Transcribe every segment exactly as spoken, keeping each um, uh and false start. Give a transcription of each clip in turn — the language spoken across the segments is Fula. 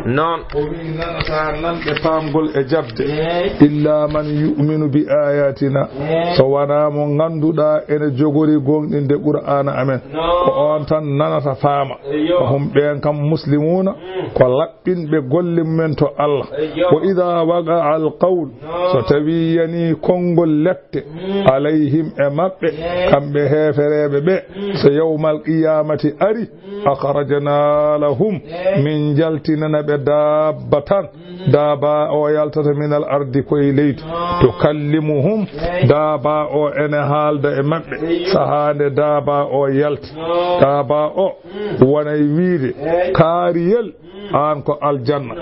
Noon. O wi'i, nanataa nanɓe paamgol e jaɓde. Eey. Illa man yu'minu bi ayatina. Eey. So wanaa mo ngannduɗaa ene jogori goongɗinde Qur'aana amen. Noon. Ko oon tan nanata faama. Eyyo. Ko hum ɓeen kam muslimuuna, mm, ko laɓɓinɓe golle mumen to Allah. Eyyo. Wa idha waqa al qawl, noon, so tawi yani konngol lette, mm, alayhim e maɓɓe, eey, kamɓe heefereeɓe ɓe, mm, so yawmal qiyamati ari, akhrajna lahum, min jaltinana ɓe daabba tan. Daaba o yaltata minal ardi koye leydi. Tukallimuhum, daaba o ene haalda e maɓɓe. Sahaa nde daaba o yalti, daaba o wonay wiide, kaariyel, aan ko aljanna.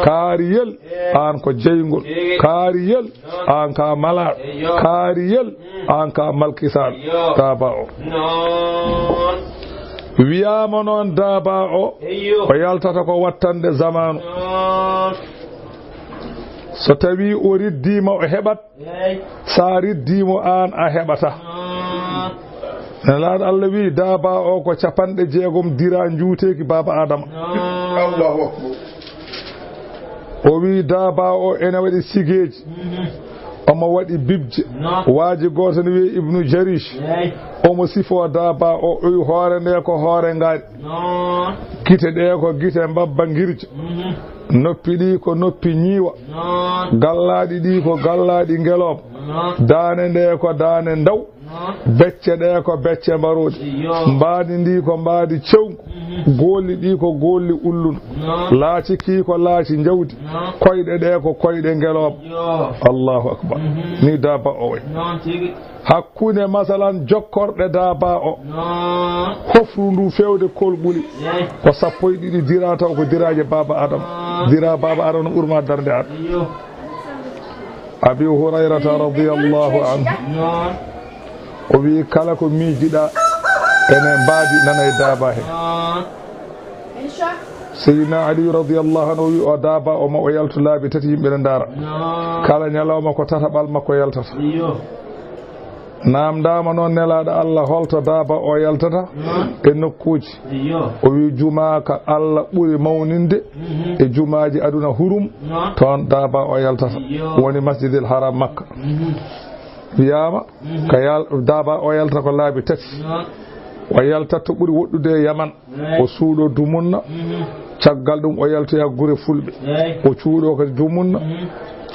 Kaariyel, aan ko jeyngol. Kaariyel, aan ka malaaɗo. Kaariyel, aan ka malkisaaɗo. Daaba o. Noon. Wiyaama noon daaba o, eyyo, o yaltata ko wattande zamaanu. Noon. So tawi o riddiima, o heɓat. Eey. Sa riddiimo, aan a heɓata. Noon. Nelaaɗo Allah wi'i, daaba o ko capanɗe jeegom dira njuuteeki baaba Adama. Noon. Allahu akbar. O wi'i, daaba o ene waɗi sigeeji. Mhm. Omo waɗi bibje. Noon. Waaji gooto ne wi'i Ibnu Jarish. Eey. Omo sifoo daaba o, o wi'i, hoore nde ko hoore ngaari. Noon. Gite ɗe ko gite mbabba ngirja. Mhm. Noppi ɗi ko noppi ñiiwa. Noon. Gallaaɗi ɗi ko gallaaɗi ngelooba. Noon. Daande nde ko daande ndaw. Noon. Becce ɗe ko becce mbarooɗi. Iyo. Mbaadi ndi ko mbaadi cewngu. Mhm. Goolli ɗi ko goolli ulluno. Noon. Laaci ki ko laaci njawdi. Noon. Koyɗe ɗe ko koyɗe ngelooba. Iyo. Allahu akbar. Mhm. Ni daaba o wayi. Noon tigi. Hakkunde, masalan, jokkorɗe daaba o. Noon. Hofru ndu feewde kolɓuli. Eey. Ko sappo e ɗiɗi dira, taw ko diraaje baaba Adama. Noon. Dira baaba Adama no ɓurma darnde Adama. Iyo. Abi Hurayrata radiyallahu anhu. Noon. O wi'i, kala ko miijiɗaa ene mbaadi, nanay daaba he. Noon. Seydina Ali radiyallahu anhu o wi'i, o daaba o ma o yaltu laabi tati, yimɓe ne ndaara. Noon. Kala ñalawma ko tataɓal makko yaltata. Iyo. Naamndaama noon Nelaaɗo Allah, holto daaba o yaltata? Noon. E nokkuuji. Iyo. O wi'i, jumaa ka Allah ɓuri mawninde, mhm, e jumaaji aduna hurum, noon, toon daaba o yaltata. Iyo. Woni Masjidil Haram Makka. Mhm. Wiyaama, mhm, ka yal-, daaba o yalta ko laabi tati. Noon. O yaltat to ɓuri woɗɗude e Yaman. Eey. O suuɗo dumunna. Mhm. Caggal ɗum o yaltoya gure fulɓe. Eey. O cuuɗo kadi dumunna. Mhm.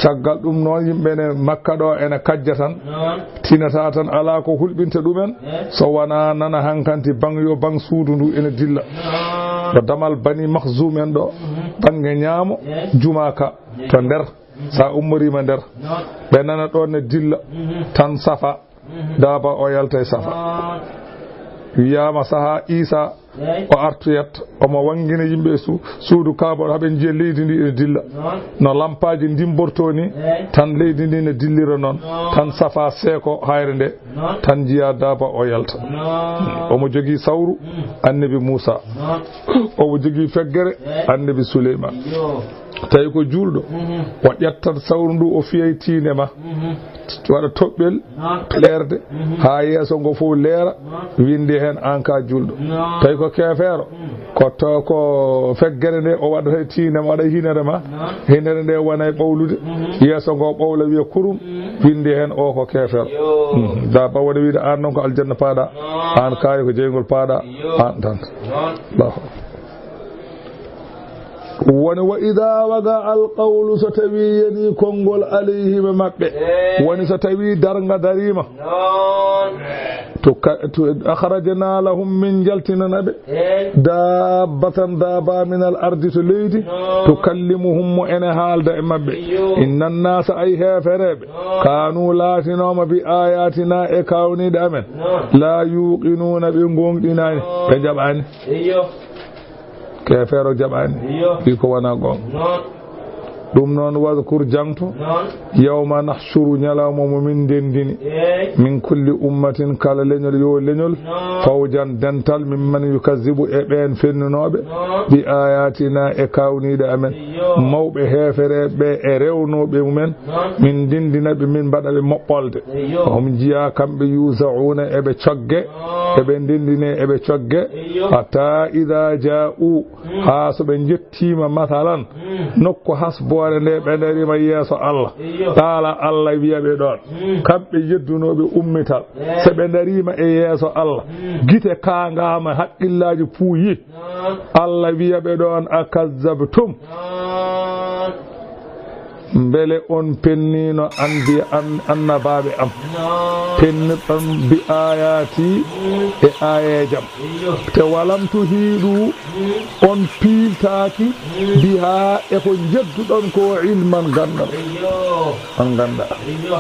Caggal ɗum noon yimɓe ne Makka ɗo ene kajja tan. Noon. Tinata tan, alaa ko hulɓinta ɗumen. Eey. So wonaa nana hankanti baŋ yo baŋ suudu ndu ene dilla. Noon. Ɗo damal Bani Makhzum en ɗo, mhm, baŋŋe ñaamo, eey, jumaa ka, eey, to nder. Sa ummoriima nder, noon, ɓe nana ɗoon ne dilla, mhm, tan safa, mhm, daaba o yalta e safa. Noon. Wiyaama sahaa Iisa, eey, o artoyat, omo wanngina yimɓe su-, suudu Kaaba o, haɓe njiya leydi ndi ene dilla. Noon. No lampaaji ndimbortoo ni, eey, tan leydi ndi ne dillira noon. Noon. Tan safa seeko hayre nde, noon, tan njiya daaba o yalta. Noon. Omo jogii sawru, mm, Annabi Muusa. Noon. Omo jogii feggere, eey, Annabi Suleymaan. Iyo. Tawi ko juulɗo, mhm, o ƴettat sawru ndu, o fiyay tiinde ma. Mhm. Waɗa toɓɓel, noon, leerde, mhm, haa yeeso ngo fof leera, noon, winde heen aan ka juulɗo. Noon. Tawi ko keefeero, mhm, ko to, ko feggere nde o waɗata e tiinde ma, waɗa e hinere ma. Noon. Hinere nde wona e ɓawlude, mhm, yeeso ngo ɓawla wiya kurum, mhm, winde heen o ko keefeero. Yo. Mhm. Daaba waɗa wiide aan noon ko aljanna paaɗa, noon, aan kaari ko jeyngol paaɗa, yo, aan tan. Noon. Allahu akbar. Woni, wa ida waga alqawlu, so tawi yani konngol alayhim e maɓɓe. Eey. Woni, so tawi darnga dariima. Noon. To ka-, to akhrajna lahum, min jaltinana ɓe. Eey. Dabbatan, daaba min al ardi, to leydi. Noon. Tukallimuhum, mo ene haalda e maɓɓe. Iyo. Inna nnasa, ay heefereeɓe. Noon. Kanu, laatinooma, bi ayatina, e kaawniiɗe amen. Noon. La yuqinuna, ɓe goongɗinaani. Noon. Ɓe jaɓaani. Iyo. Keefeero jaɓaani. Iyo. Wi ko wona goonga. Noon. Ɗum noon, wadkur, jaŋto. Noon. Yawma nahshuru, ñalawma mo min ndenndini. Eey. Min kulli ummatin, kala leñol yo leñol. Noon. Fawjan, dental, mimman yukazzibu, e ɓeen fennunooɓe. Noon. Bi ayatina, e kaawniiɗe amen. Iyo. Mawɓe heefereeɓe e rewnooɓe mumen. Noon. Min ndenndina ɓe, min mbaɗa ɓe moɓɓolde. Iyo. Hum, njiya kamɓe, yuzauna, eɓe cogge. Noon. Eɓe ndendine, eɓe cogge. Iyo. Hatta ida jaa'u, Mm. haa so ɓe njettiima, masalan, Mm. nokku hasboore nde, ɓe ndariima yeeso Allah. Iyo. Taala Allah wiya ɓe ɗoon, Mm. kamɓe yeddunooɓe ummital, Eh. so ɓe ndariima e yeeso Allah, Mm. gite kaangaama, haqqillaaji puuyi. Noon. Allah wiya ɓe ɗoon, "Akazzabtum?" Noon. Mbele on penniino anbiya-, an-, annabaaɓe am? Noon. Pennirɗon bi ayaati Mm. e aayeejam. Iyo. Te walam tuhiiɗu, Mm. on piiltaaki Mm. bihaa e ko njedduɗon ko ilman ganndal. Iyo. On nganndaa. Iyo.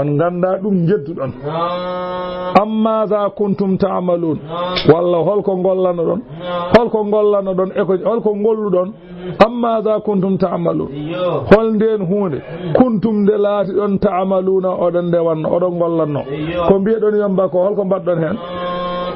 On nganndaa ɗum njedduɗon. Naam. Amma za kuntum ta'malun. Naam. Walla holko ngollanoɗon? Naam. Holko ngollanoɗon e ko, holko ngolluɗon? Mm. Amma za kuntum ta'malun. Iyo. Hol ndeen huunde Mm. kuntum nde laatiɗon ta'maluna oɗon nde wanno, oɗon ngollanno? Iyo. Ko mbiyeɗon yomba ko, holko mbaɗɗon heen? Naam.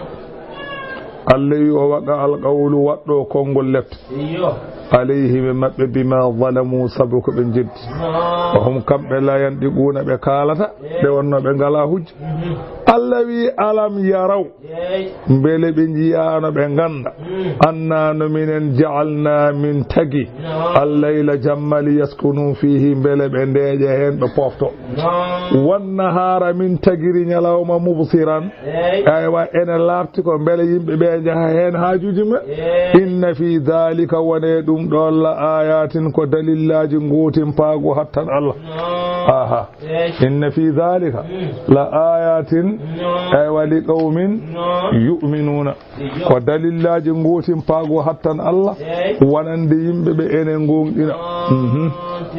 Allah wi o waɗa alqawlu waɗɗo konngol lefte. Iyo. Alayhim e maɓɓe bima zalamu sabu ko ɓe njeddi. Naam. Wa hum kamɓe la yantiquna ɓe kaalata, Eh. ɓe wonno ɓe ngala hujja. Mhm. Allah wi alam yaraw, Yeey. mbele ɓe njiyaano ɓe ngannda. Mm. Anna no minen ja'alna min tagi. Naam. Allayla jamma li yaskunu fihi mbele ɓe ndeeƴa heen ɓe pofto. Naam. Wan nahaara min tagiri ñalawma mubsiran. Eey. Aywa, ene laarti ko mbele yimɓe ɓe njaha heen haajuuji maɓɓe. Eey. Inna fi dhalika, wone ɗum ɗoon, la ayatin, ko dalillaaji ngootimpaagu hattan Allah. Naam. Aha. Eey. Inna fi dhalika Mm. la ayatin, Naam. aywa, li qawmin Naam. yu'minuna. Iyo. Ko dalillaaji ngootimpaagu hattan Allah, Eey. wonande yimɓe ɓe ene ngoongɗina. Ah, Mhm.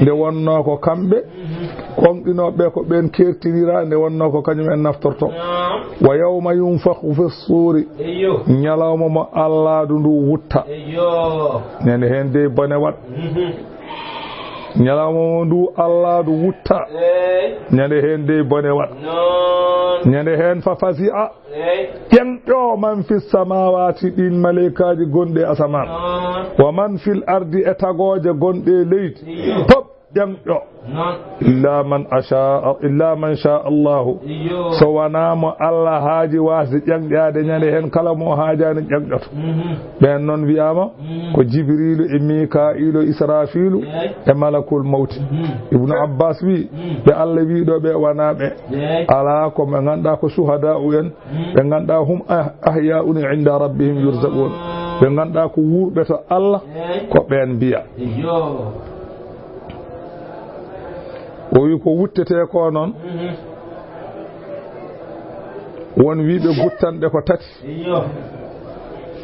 Nde wonnoo ko kamɓe, Mhm. goongɗinooɓe ko ɓeen keertinira, nde wonnoo ko kañum en naftorto. Naam. Wa yawma yunfakhu fi suuri, Iyo. ñalawma mo Alladu ndu wutta. Iyo. Ñande heen dey bone waɗ. Mhm. Ñalawma mo ndu Alladu wutta. Eey. Ñande heen dey bone waɗ. Noon. Ñande heen fa fazi'a. Eey. Ƴeŋɗo man fi samawati, ɗin maleykaaji gonɗi e asamaan. Noon. Wa man fil ardi, e tagooje gonɗe e leydi. Iyo. Pop ƴeŋɗo. Noon. Illa man asha, illa man sha Allahu. Iyo. So wonaa mo Allah haaji waasde ƴeŋƴaade ñande heen, kala mo haajaani ƴeŋƴoto. Mhm. Ɓeen noon wiyaama Mhm. ko Jibriilu e Mikaa'iilu e Israafiilu Eey. e Malakul Mawti. Mhm. Ibnu Abbas wi, Mhm. ɓe Allah wi ɗo ɓe wonaa ɓe. Eey. Alaa, ko ɓe ngannduɗaa ko suhadaa'u en, Mm. ɓe ngannduɗaa hum ah-, ahyaa'un inda rabbihim yurzaqun. Ɓe ngannduɗaa ko wuurɓe to Allah, Eey. ko ɓeen mbiya. Iyo. O wi ko wuttetee ko noon. Mhm. Won wiiɓe guttanɗe ko tati. Iyo.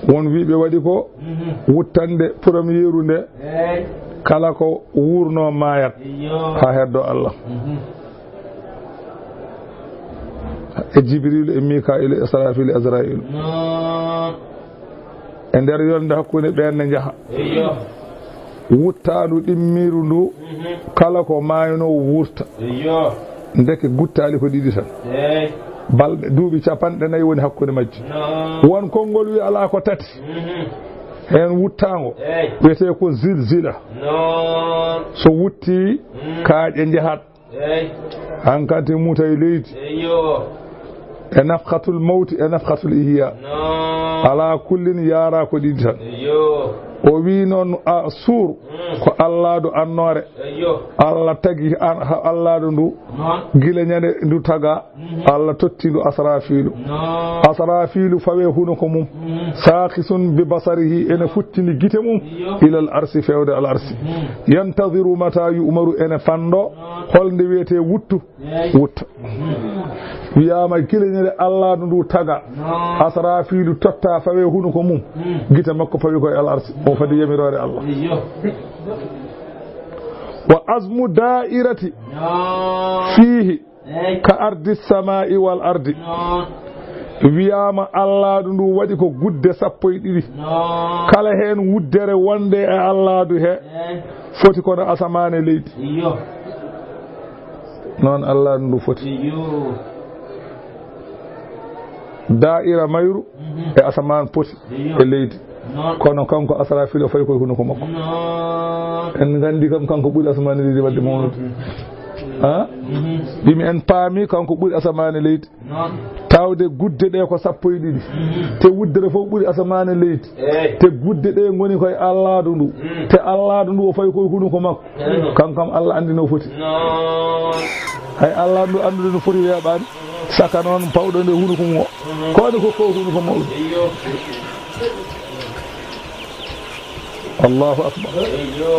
Won wiiɓe waɗi ko Mhm. wuttande premieru nde. Eey. Kala ko wuurno maayat Iyo. haa heddo Allah. Mhm. E Jibriilu, e Mikaa'iilu, e Israafiilu, e Azra'iilu. Naam. E nder yolnde hakkunde ɓeen ne njaha. Iyo. Wuttaandu ɗimmiiru ndu, Mhm. kala ko maaynoo wuurta. Iyo. Ndeke guttaali ko ɗiɗi tan. Eey. Balɗe, duuɓi capanɗe nayi woni hakkunde majji. Naam. Won konngol wi alaa ko tati. Mhm. Heen wuttaango. Eey. Wiyetee ko zilzila. Noon. So wutti, Mm. kaaƴe njahat. Eey. Hankati muta e leydi. Eyo. E nafkhatul mawti, e nafkhatul ihya. Noon. Alaa kullin yaara ko ɗiɗi tan. Eyo. O wi noon, a, suur, Mm. ko Alladu annoore. Eyo. Allah tagi an-, ha-, Alladu ndu. Noon. Gila ñande ndu taga, Mhm. Allah totti ndu Asrafiilu. Noon. Asrafiilu fawe hunuko mum. Mhm. Saakhisun bi basarihi, ene futtini gite mum. Iyo. Ilal arsi, fewde al arsi. Mhm. Yantadhiru mata yu'maru, ene fanndo Noon. holnde wiyetee wuttu. Eey. Wutta. Mhm. Wiyaama gila ñande Alladu ndu taga. Noon. Asrafiilu totta fawe hunuko mum. Mhm. Gite makko fawi koye al arsi. O fadi yamiroore Allah. Iyo. Wa azmu da'irati Noon. fiihi Eey. ka ardi samaa'i wal ardi. Noon. Wiyaama Alladu ndu waɗi ko gudde sappo e ɗiɗi. Noon. Kala heen wuddere wonde e Alladu he Eey. foti kono asamaan e leydi. Iyo. Noon Alladu ndu foti. Iyo. Daa'ira mayru Mhm. e asamaan poti Iyo. e leydi. Noon. Kono kanko Asrafiilu o fawi koye hunuko makko. Noon. En nganndi kam kanko ɓuri asamaan e leydi waɗde mawnude. Mhm. Ha? Mhm. Mbimi en paami kanko ɓuri asamaan e leydi. Noon. Tawde gudde ɗe ko sappo e ɗiɗi. Mhm. Te wuddere fof ɓuri asamaan e leydi. Eey. Te gudde ɗe ngoni koye Allaaɗo ndu. Mm. Te Allaaɗo ndu o fayi koye hunuko makko. Eey. Kanko kam Allah anndi no foti. Noon. Hay Allaaɗo ndu anndude no foti weeɓaani. Saka noon pawɗo nde hunuko mum o. Mhm. Ko waɗi ko ko hunuko mawɗo. Eyyo. Allahu akbar. Eyyo.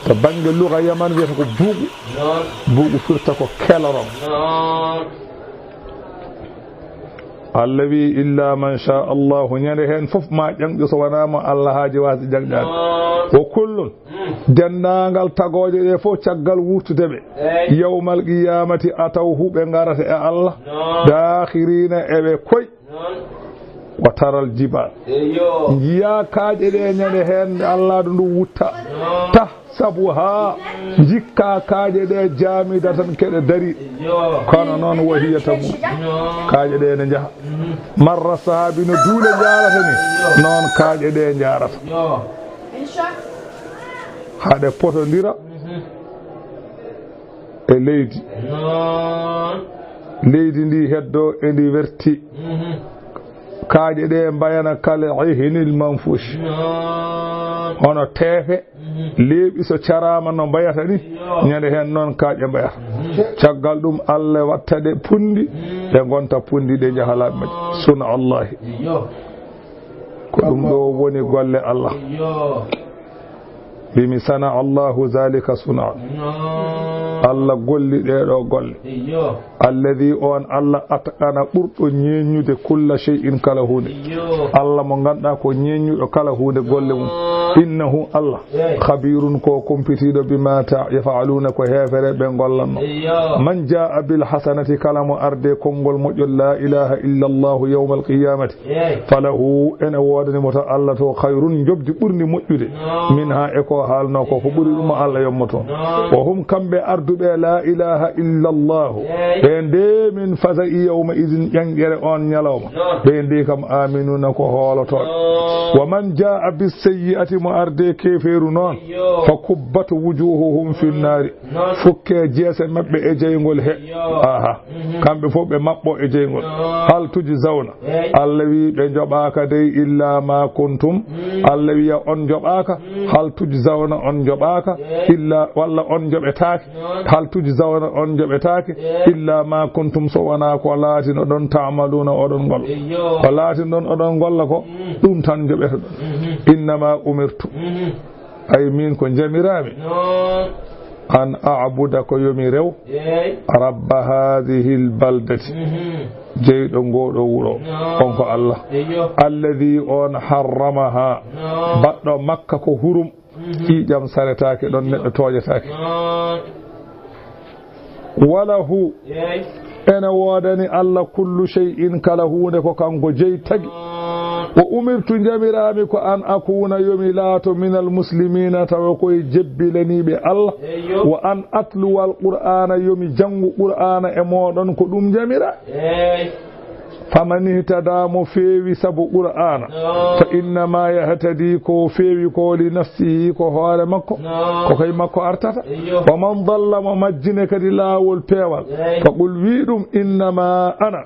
To bannge luga yaman wiyata ko buuɓu. Noon. Buuɓu firta ko kelaron. Noon. Allah wi, "Illa man sha Allahu," ñande heen fof ma ƴaŋƴo so wonaa mo Allah haaji waasde ƴaŋƴaade. Noon. Wo kullun, mm, denndaangal tagooje ɗe fof caggal wurtude ɓe. Eey. Yawmal qiyamati ataw hu ɓe ngarata e Allah. Noon. Daakhirina eɓe koy. Noon. Wa taral jibal. Eyyo. Njiyaa kaaƴe ɗe ñande heen Allah ɗo ndu wutta. Noon. Tah. Sabu haa njikkaa kaaƴe ɗe jaamida tan keɗe dari. Eyyo. Kono noon wahiya tamuur. Noon. Kaaƴe ɗe ne njaha. Mhm. Marra sahaabi no duule njaarata ni. Eyyo. Noon kaaƴe ɗe njaarata. Eyyo. Haɗe potondira. Mhm. E leydi. Noon. Leydi ndi heddo e ndi werti. Mhm. Kaaƴe ɗe mbayana kal ihnil manfush. Noon. Hono teefe. Mhm. Leeɓi so caraama no mbayata ni, yo, ñande heen noon kaaƴe mbayata. Mhm. Caggal ɗum, Allah watta ɗe punndi, mhm, ɗe ngonta punndi, ɗe njaha laabi majje. Suna Allahi. Yo. Ko ɗum ɗo woni golle Allah. Yo. Wimi, "Sana Allahu zalika suna." Yo. Allah golli ɗee ɗo golle. Yo. Alladhi, on Allah, atqana, ɓurɗo ñeeñude, kulla shay'in, kala huunde. Yo. Allah mo ngannduɗaa ko ñeeñuɗo kala huunde golle mum. Yo. Innahu, Allah, eey, khabirun, ko kumpitiiɗo, bima ta-, yaf'aluna, ko heefere ɓe ngollanno. Yo. Man jaa bil hasanati, kala mo arde konngol moƴƴol, la ilaha illa Allah, yawmal qiyamati. Eey. Falahu, ene woodani mo to Allah to, khayrun, njoɓdi ɓurndi moƴƴude. Noon. Minha, e ko haalno ko, ko ɓuri ɗum Allah yommoto. Noon. Wa hum, kamɓe arduɓe la ilaha illa Allah. Eey. Ɓe nde min faza'i yawma idin, ƴanƴere on ñalawma. Noon. Ɓe nde kam aminuna ko hoolotooɓe. Noon. Wa man jaa bis sayyi'ati, mo arde keefeeru noon. Yo. Fa kubbat wujuhuhum fin naari. Noon. Fukke jeese maɓɓe e jeyngol he. Yo. Aha. Mhm. Kamɓe fof ɓe maɓɓo e jeyngol. Noon. Hal tujzawna. Eey. Allah wi ɓe njoɓaaka dey illa ma kuntum. Mm. Allah wiya on njoɓaaka. Mm. Hal tujzawna, on njoɓaaka. Eey. Illa, walla on njoɓetaake. Noon. Hal tujzawna, on njoɓetaake. Eey. Illa ma kuntum, so wonaa ko laatino ɗon ta'maluna oɗon ngolla. Eyyo. Ko laatino ɗon oɗon ngolla ko, mm, ɗum tan njoɓeto ɗon. Mhm. Innama umirtu. Mhm. Ay, min ko njamiraami. Noon. An a'buda, ko yo mi rew. Eey. Rabba haadihil baldati. Mhm. Jeyɗo ngoo ɗoo wuro. Noon. On ko Allah. Eyyo. Alladhi, on harramaha. Noon. Baɗɗo Makka ko hurum. Mhm. Ƴiiƴam saretaake ɗon, neɗɗo tooñetaake. Noon. Walahu, eey, ene woodani Allah kullu shay'in, kala huunde ko kanko jeyi tagi. Wa umirtu, njamiraami ko an akuna, yo mi laato, minal muslimina, tawa koye jebbilaniiɓe Allah. Eyyo. Wa an atluwal Qur'aana, yo mi janngu Qur'aana e mooɗon, ko ɗum njamira. Eey. Faman ihtada, mo feewi sabu Qur'aana, noon, fa innama yahtadi, ko feewi ko li nafsihi, ko hoore makko, noon, ko kay makko artata. Eyyo. Wa man dalla, mo majjine kadi laawol peewal, eey, fa qul, wi ɗum, innama ana,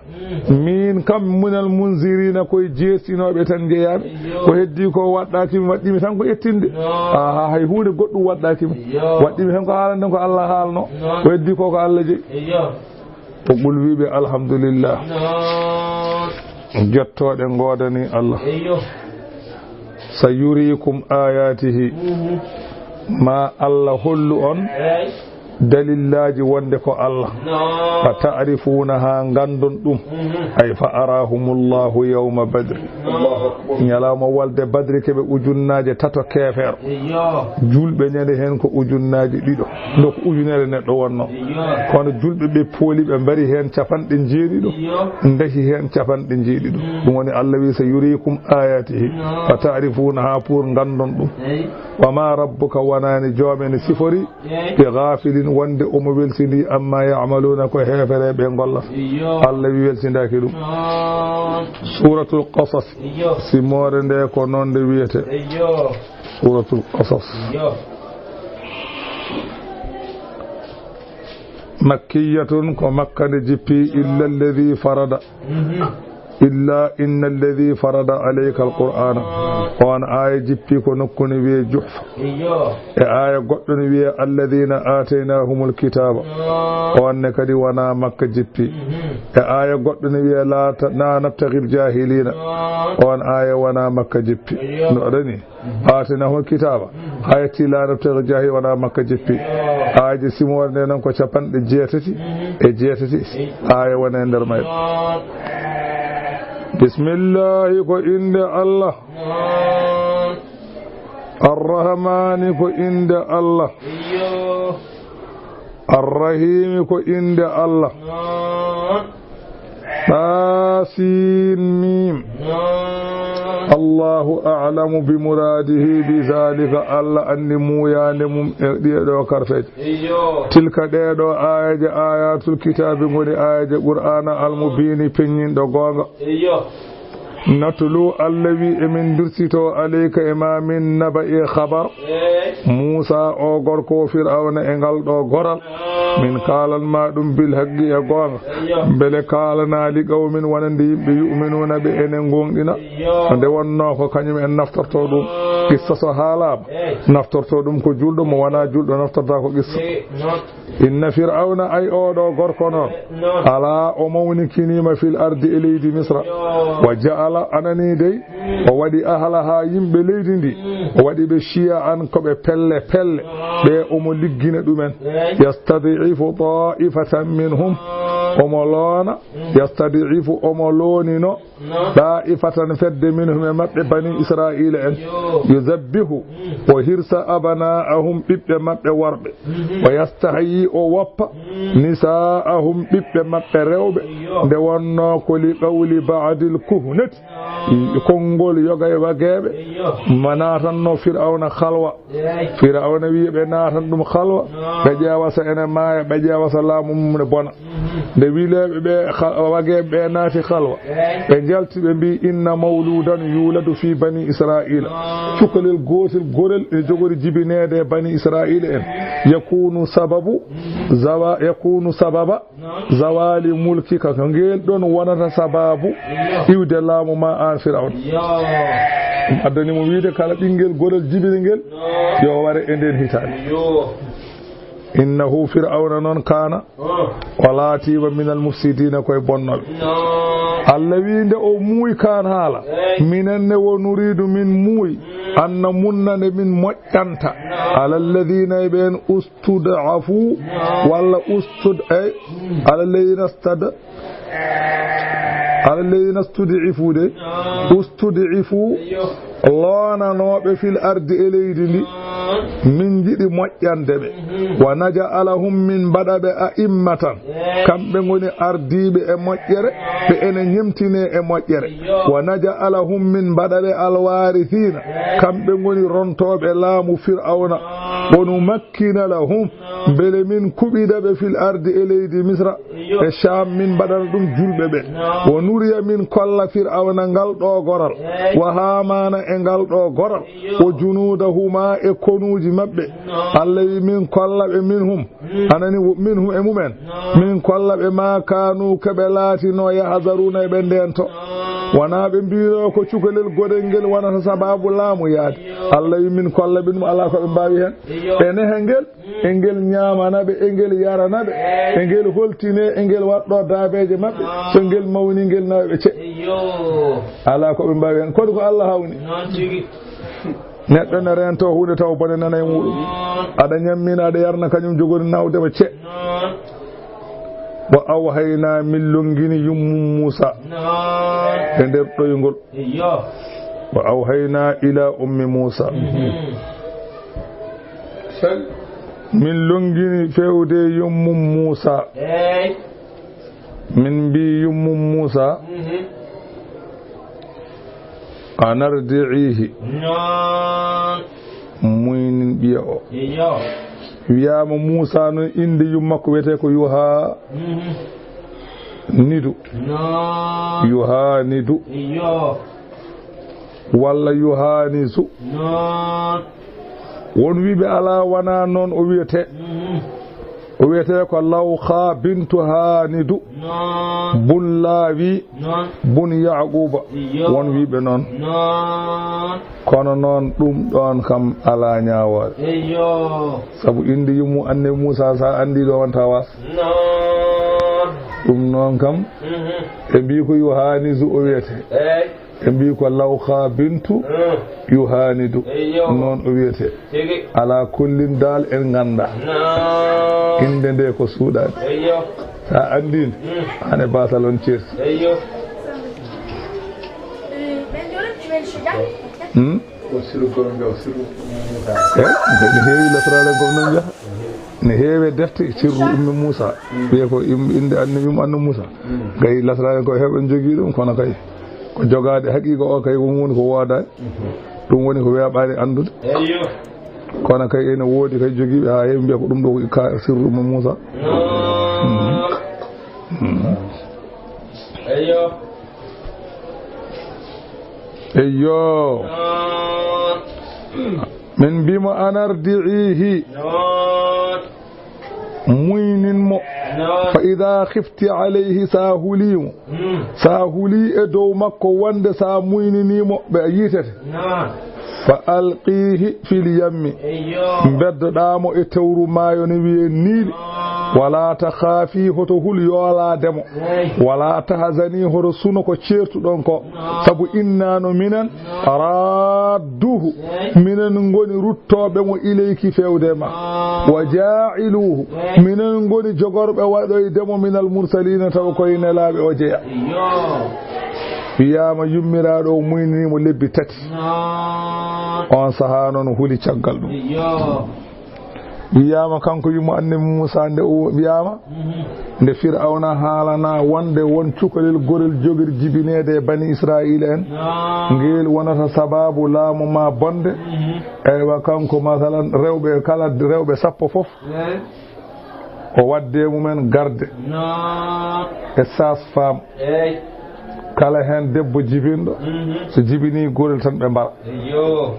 mm, min kam, minal munzirina, koye jeertinooɓe tan njeyaami. Eyyo. Ko heddi ko waɗɗaaki mi, waɗɗiimi tan ko ƴettinde. Noon. Aha, hay huunde goɗɗum waɗɗaaki mi. Eyyo. Waɗɗiimi tan ko haalande ko Allah haalno. Noon. Ko heddi ko, ko Allah jeyi. Eyyo. O qul, wiɓe, "Alhamdulillah." Noon. Jottooɗe ngoodani Allah. Eyyo. "Sa yuriikum ayatihi." Mhm. Ma Allah hollu on, eey, dalillaaji wonde ko Allah. Noon. "Fa ta'rifunaha", ngandon ɗum. Mhm. Ay, "fa arahumullahu yawma badri." Noon. Ñalawma walde Badri, keɓe ujunnaaje tato keefeero. Eyyo. Julɓe ñande heen ko ujunnaaje ɗiɗo. Nde ko ujunere neɗɗo wonno. Eyyo. Kono julɓe ɓe pooli, ɓe mbari heen capanɗe jeeɗiɗo. Eyyo. Ndahi heen capanɗe jeeɗiɗo. Mm. Ɗum woni Allah wi, "Sa yuriikum ayatihi, noon, fa ta'rifunaha", pour ngandon ɗum. Eey. "Wa ma rabbuka", wonaani joomene sifori, eey, "bi ghafilin", wonde omo welsindi, "amma ya'maluna", ko heefereɓe ngollata. Eyyo. Allah wi welsindaaki ɗum. Noon. Suratul Qasas. Eyyo. Simoore nde ko noon nde wiyete. Eyyo. Suratul Qasas. Eyyo. Makkiyatun, ko Makka nde jippi, illa alladhi farada. Illa inna alladhi farada alayka alqur'ana. On aaya jippi ko nokkuni wiye Juhfa. E aaya goɗɗo ni wiye alladhina ataynahumul kitaba. On ne kadi wona Makka jippi. E aaya goɗɗo ni wiye la ta-, la nabtaghil jahilina. On aaya wona Makka jippi. No aɗani? Ataynahumul kitaba. Aaya ti la nabtaghil jahilina wona Makka jippi. Aaje simoore nde noon ko capanɗe jeetati e jeetati. Aaya wona e nder mayre. Bismillahi ko innde Allah. Arrahmani ko innde Allah. Arrahimi ko innde Allah. Taasin miim. Allahu a'lamu bi muraadihi bi zaalika. Allah anndi muuyaande mum e ɗee ɗoo karfeeje. Tilka, ɗee ɗoo aayeeje, aayaatul kitaabi, ngoni aayeeje Qur'aana, al-mubiini, peññinɗo goonga. Natlu, Allah wi, emin ndursito, alayka, e ma min, naba, e khabar Muusa, o gorko Fir'awna, e ngal ɗo goral. Min kaalan ma ɗum bil haqqi, e goonga. Mbele kaalana li qawmin, wonande yimɓe, yu'minuna, ɓe ene ngoonɗina. Nde wonno ko kañum en naftorto ɗum. Qissa so haalaama, naftorto ɗum ko julɗo, mo wona julɗo naftorta ko qissa. Inna Fir'awna, ay, oɗo gorko noon, ala, o mawnikiniima, fil ardi, e leydi Misra. Wa ja'ala, anani dey, o waɗi, ahlaha, yimɓe leydi ndi, o waɗi ɓe shiya'an, ko ɓe pelle pelle, ɓe omo liggina ɗumen. Yastad'ifu ta'ifatan minhum, omo loona, yastad'ifu, omo loonino, da'ifatan, fedde, minhum, e maɓɓe, bani Israa'iila en. Yuzabbihu, o hirsa, abna'ahum, ɓiɓɓe maɓɓe worɓe. Wa yastahyi, o woppa, nisa'ahum, ɓiɓɓe maɓɓe rewɓe. Nde wonno ko li qawli ba'dil kuhnati, konngol yoga e wageeɓe, ma natanno Fir'awna halwa. Fir'awna wi ɓe natan ɗum halwa, ɓe ƴeewa so ene maaya, ɓe ƴeewa so laamu mum ne bona. Nde wileeɓe ɓe, xa-, wageeɓe ɓe naati halwa, ɓe njalti, ɓe mbi, inna mawludan yuladu fi bani Israa'iila. Cukalel gootel gorel ene jogori jibineede e bani Israa'iila en. Yakunu sababu zawa-, yakunu sababa zawali mulkika, ko ngel ɗon wonata sababu iwde laamu ma, aan Fir'awna. Ɗum addani mo wiide, kala ɓinngel gorel jibini ngel, yo ware e nden hitaande. Innahu, Fir'awna noon, kaana, o laatiima, minal mufsidiina, koye bonnooɓe. Allah wii, nde o muuyi kaan haala, minen ne wo nuriidu, min muuyi, an namunna, nde min moƴƴanta, ala alladhiina, e ɓeen, ustud'afu, walla ustud-, ay, ala alladhiina stad-, ala alladhiina stud'ifu de, ustud'ifu, loonanooɓe fil ardi, e leydi ndi, min njiɗi moƴƴande ɓe. Wa naj'alahum, min mbaɗa ɓe a'immatan, kamɓe ngoni ardiiɓe e moƴƴere, ɓe ene ñemtine e moƴƴere. Wa naj'alahum, min mbaɗa ɓe alwaarisiina, kamɓe ngoni rontooɓe laamu Fir'awna. Wa numakkina lahum, mbele min kuɓida ɓe fil ardi, e leydi Misra, e Sham, min mbaɗana ɗum julɓe ɓe. Wa nuriya, min kolla Fir'awna ngal ɗo goral, wa Haamaana, e ngal ɗo goral, wa junuudahuma, e konuuji maɓɓe. Allah wi, min kolla ɓe, minhum, anani, wo-, minhum, e mumen, min kolla ɓe, ma kaanu, ko ɓe laatino, yahzaruuna, e ɓe ndento. Wona ɓe mbino ko cukalel gorel ngel wonata sababu laamu yaade. Allah wi, min kolla ɓe ɗum, alaa ko ɓe mbaawi heen. Ɓe neha ngel, e ngel ñaamana ɓe, e ngel yarana ɓe, e ngel holtine, e ngel waɗɗo daabeeje maɓɓe. So ngel mawni, ngel nawa ɓe ce. Alaa ko ɓe mbaawi heen. Kono ko Allah hawni. Neɗɗo ne reento huunde taw bone nana e muuɗum. Aɗa ñammina, aɗa yarna, kañum jogori nawde ma ce. Wa awhaynaa, min lonngini yummum Muusa e nder ɗoyngol. Wa awhaynaa ilaa ummi Muusa. Min lonngini feewde yummum Muusa. Min mbi yummum Muusa, an ardi'ihi, muynin ɓiya o. Wiyaama Muusa noon, innde yumma makko wiyetee ko Yuha Nidu. Yuha Nidu. Walla Yuha Nisu. Won wiiɓe alaa, wonaa noon o wiyetee. O wiyetee ko Lawha bintu Haanidu. Noon. Bun Laawi. Noon. Bun Yaaquuba. Iyo. Won wiiɓe noon. Noon. Kono noon, ɗum ɗoon kam alaa ñaawoore. Iyo. Sabu innde yummu annabi Muusaa, so a anndii ɗo, wonta waas. Noon. Ɗum noon kam, mhm, ɓe mbii ko Yohaanisu o wiyetee. Eey. Ɓe mbii ko Lawha bintu, mm, Yohaanidu. Eyyo. Noon o wiyetee. Tigi. Alaa kullin daal en nganndaa. Noon. Innde nde ko suuɗaade. Eyyo. So a anndii nde, mm, aan e baasal on ceerti. Eyyo. Hmm? Ko sirru goɗɗo ngal, sirru Muusaa. Eh, ne heewi lasraare ko noon wiya. Ne heewi e defte sirru ummi Muusaa. Wiye ko im-, innde annabi mum annabi Muusaa. Gay lasraare ko heewɓe jogii ɗum, kono kay ko jogaade haqiiqa o kay, ko woni ko woodaani. Ɗum woni ko weeɓaani anndude. Eyyo. Kono kay ene woodi kay jogiiɓe haa heewi mbiya ko ɗum ɗo ko ka sirru ummi Muusaa. Noon. Eyyo. Eyyo. Noon. Min mbiimo, "An ardi'ihi." Noon. Muynin mo. Noon. "Fa idaa khifti alayhi", so a hulii mo. Mm. So a hulii e dow makko wonde so a muyninii mo, ɓe yiitete. Noon. "Fa alqiihi fil yammi." Eyyo. Mbeddoɗaa mo e tewru maayo ne wiyee Niili. Noon. "Walaa takhaafi", hoto hul yoolaade mo. Eey. "Walaa tahzani", hoto suno ko ceertuɗon ko. Noon. Sabu innaa no minen, noon, "raadduuhu", eey, minen ngoni ruttooɓe mo "ilayki", feewde ma. Noon. "Wa jaa'iluuhu", eey, minen ngoni jogorɓe waɗoyde mo "minal mursaliina", tawa koye nelaaɓe o jeya. Iyo. Wiyaama yummiraaɗo o muynini mo lebbi tati. Noon. On sahaa noon huli caggal ɗum. Iyo. Wiyaama kanko yummo annabi Muusaa nde o wiyaama, mhm, nde Firawna haalana wonde won cukalel gorel jogir jibineede e Bani Israa'iila en. Noon. Ngel wonata sabaabu laamu ma bonde. Mhm. Eywa, kanko masalan rewɓe kala, rewɓe sappo fof. Eey. O wadde mumen garde. Noon. E sage-femme. Eey. Kala heen debbo jibinɗo, mhm, so jibinii gorel tan ɓe mbara. Eyyo.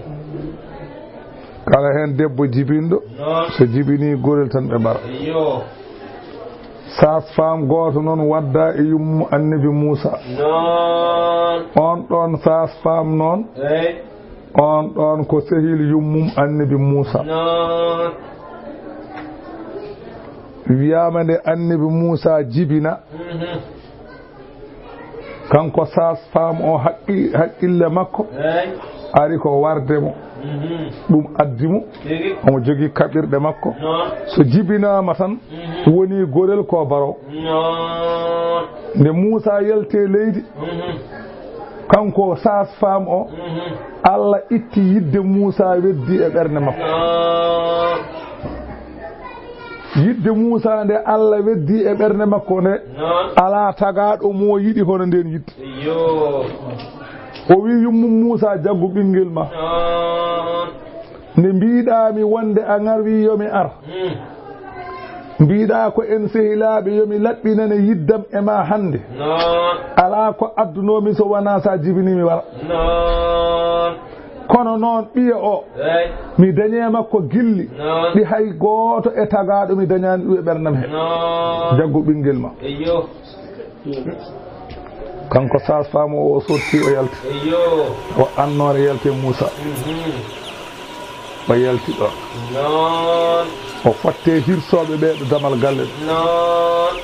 Kala heen debbo jibinɗo, noon, so jibinii gorel tan ɓe mbara. Eyyo. Sage-femme gooto noon wadda e yummu annabi Muusaa. Noon. On ɗoon sage-femme noon, eey, on ɗoon ko sehil yummum annabi Muusaa. Noon. Wiyaama nde annabi Muusaa jibina, mhm, kanko sage-femme o haqqi-, haqqille makko, eey, ari ko warde mo. Mhm. Ɗum addi mo. Tigi. Omo jogii kaɓirɗe makko. Noon. So jibinaama tan, mhm, woni gorel ko baro. Noon. Nde Muusaa yalti e leydi, mhm, kanko sage-femme o, mhm, Allah itti yidde Muusaa weddi e ɓernde makko. Noon. Yidde Muusaa nde Allah weddi e ɓernde makko nde, noon, alaa tagaaɗo mo yiɗi hono ndeen yidde. Iyo. O wi yummum Muusaa, "Jaggu ɓinngel ma." Noon. Nde mbiɗaa mi wonde a ngarwi yo mi ar. Hmm. Mbiɗaa ko en sehilaaɓe yo mi laɓɓinane yiddam e ma hannde. Noon. Alaa ko addunoo mi so wonaa so a jibinii mi wara. Noon. Kono noon ɓiya o, eey, mi dañii e makko gilli, noon, ɗi hay gooto e tagaaɗo mi dañaani ɗum e ɓerndam he. Noon. Jaggu ɓinngel ma. Eyyo. Kanko sage-femme o, o sorti, o yalti. Eyyo. O annoore yalti e Muusaa. Mhm. O yalti ɗo. Noon. O fotte hirsooɓe ɓe ɗo damal galle ɗo. Noon.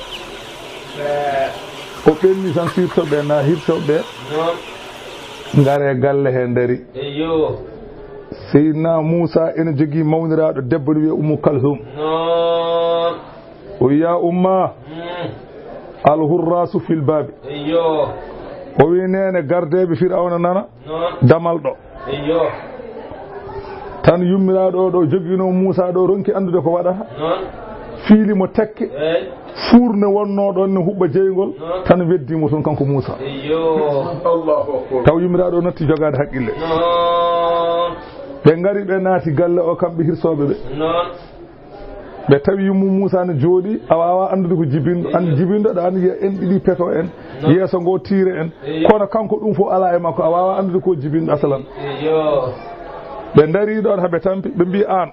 O ɓenni tan, sirto ɓe na hirsooɓe ɓe. Noon. Ngare galle he ndari. Eyyo. Seydina Muusaa ene jogii mawniraaɗo debbo no wiyee Ummu Kalsum. Noon. O wiya, "Umma, hmm, al-hurraasu fil baabi." Eyyo. O wi, "Neene, gardeeɓe Firawna nana, noon, damal ɗo." Eyyo. Tan yummiraaɗo o ɗo joginoo Muusaa ɗo ronki anndude ko waɗata. Noon. Fiili mo tekke. Eey. Fuurne wonnoo ɗon ne huɓɓa jeyngol. Noon. Tan weddi mo toon kanko Muusaa. Eyyo. Allahu akbar. Taw yummiraaɗo o natti jogaade haqqille. Noon. Ɓe ngari, ɓe naati galle o, kamɓe hirsooɓe ɓe. Noon. Ɓe tawi yummu Muusaa ne jooɗii, a waawaa anndude ko jibinɗo. An jibinɗo ɗo, an yiya en ɗiɗi peto en, noon, yeeso ngo tiire en. Eyyo. Kono kanko ɗum fof alaa e makko, a waawaa anndude ko jibinɗo asalan. Eyyo. Ɓe ndarii ɗoon, haa ɓe tampi, ɓe mbii, "Aan,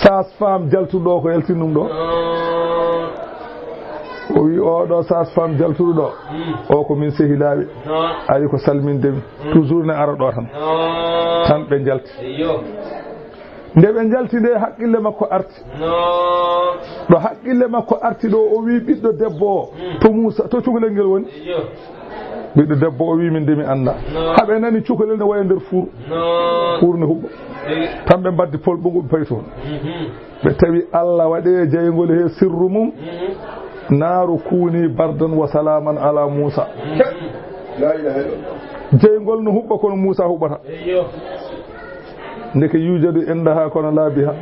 sage-femme jaltuɗo ɗo, ko yaltin ɗum ɗo?" Noon. O wi, "Oɗo sage-femme jaltuɗo ɗo, o ko min sehilaaɓe. Ari ko salminde mi. Toujours ne ara ɗo tan." Tan ɓe njalti. Nde ɓe njalti nde, haqqille makko arti. Ɗo haqqille makko arti ɗo, o wi ɓiɗɗo debbo o, "To Muusa, to cukalel ngel woni?" Ɓiɗɗo debbo o wi, "Min de mi annda." Haɓe nani cukalel ne waya nder fuur. Fuur ne huɓɓa. Tan ɓe mbaddi pol ɓugu, ɓe payi toon. Ɓe tawi Allah waɗe jeyngol he sirru mum. "Naaru kuuni bardan wa salaaman ala Muusa." Jeyngol no huɓɓa kono Muusa huɓɓata. Ndeke yujadu indaha kono laabiha.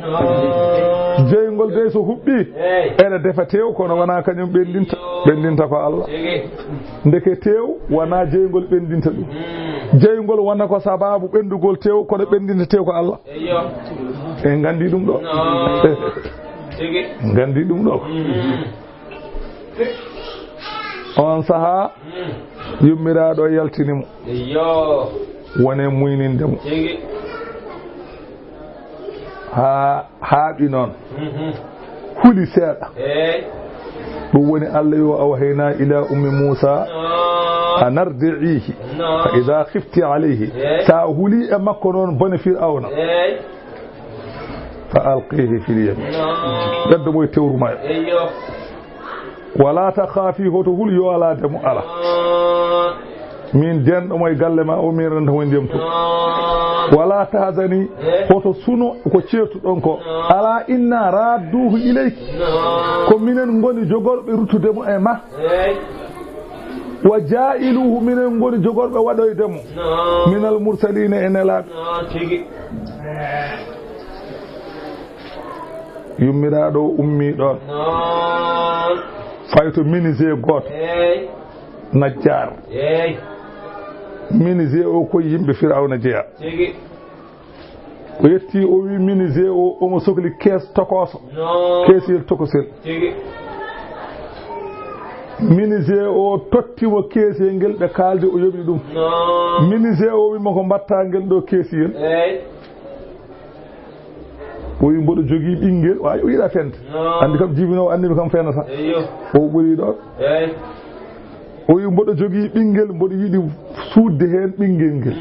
Jeyngol dey so huɓɓi, ene defa teew kono wona kañum ɓenndinta. Ɓenndinta ko Allah. Ndeke teew wona jeyngol ɓenndinta ɗum. Jeyngol wona ko sababu ɓenndugol teew kono ɓenndinta teew ko Allah. En nganndi ɗum ɗo. En nganndi ɗum ɗo. On saha, yummiraaɗo yaltini mo. Wone muyninde mo. Haa haaɓi noon. Huli seeɗa. Ɗum woni Allah yo, "Awhayna ila ummi Muusa an ardi'ihi fa idha khifti alayhi." Sa huli e makko noon bone Fir'awna. "Fa alqihi fil yam." Ɓeddo mo e tewru maayo. "Wala takhafi," hoto hul, yo alaa demo, ala. "Min denɗo mo e galle ma o, min renta mo e ndiyam to. Wala tahzani," hoto suno ko ceertuɗon ko. "Ala inna radduhu ilayki." Ko minen ngoni jogorɓe ruttude mo e ma. "Wa ja'iluhu," minen ngoni jogorɓe waɗoyde mo. "Minal mursalina," e nelaaɓe. Yummiraaɗo o ummii ɗoon. Fayi to menuisier gooto. Najjaar. Menuisier o ko yimɓe Firawna jeyaa. O yettii, o wi menuisier o, omo sokli kees tokooso. Keesiyel tokosel. Menuisier o totti mo keesiyel ngel, ɓe kaaldi, o yoɓi ɗum. Menuisier o wi mo, "Ko mbaɗtaa ngel ɗo keesiyel?" O wi, "Mboɗo jogii ɓinngel." Waawi o yiɗa fende. Anndi kam, jibinoowo anndi mi kam fenata. O ɓuri ɗoon. O wi, "Mboɗo jogii ɓinngel, mboɗo yiɗi suuɗde heen ɓinngel ngel."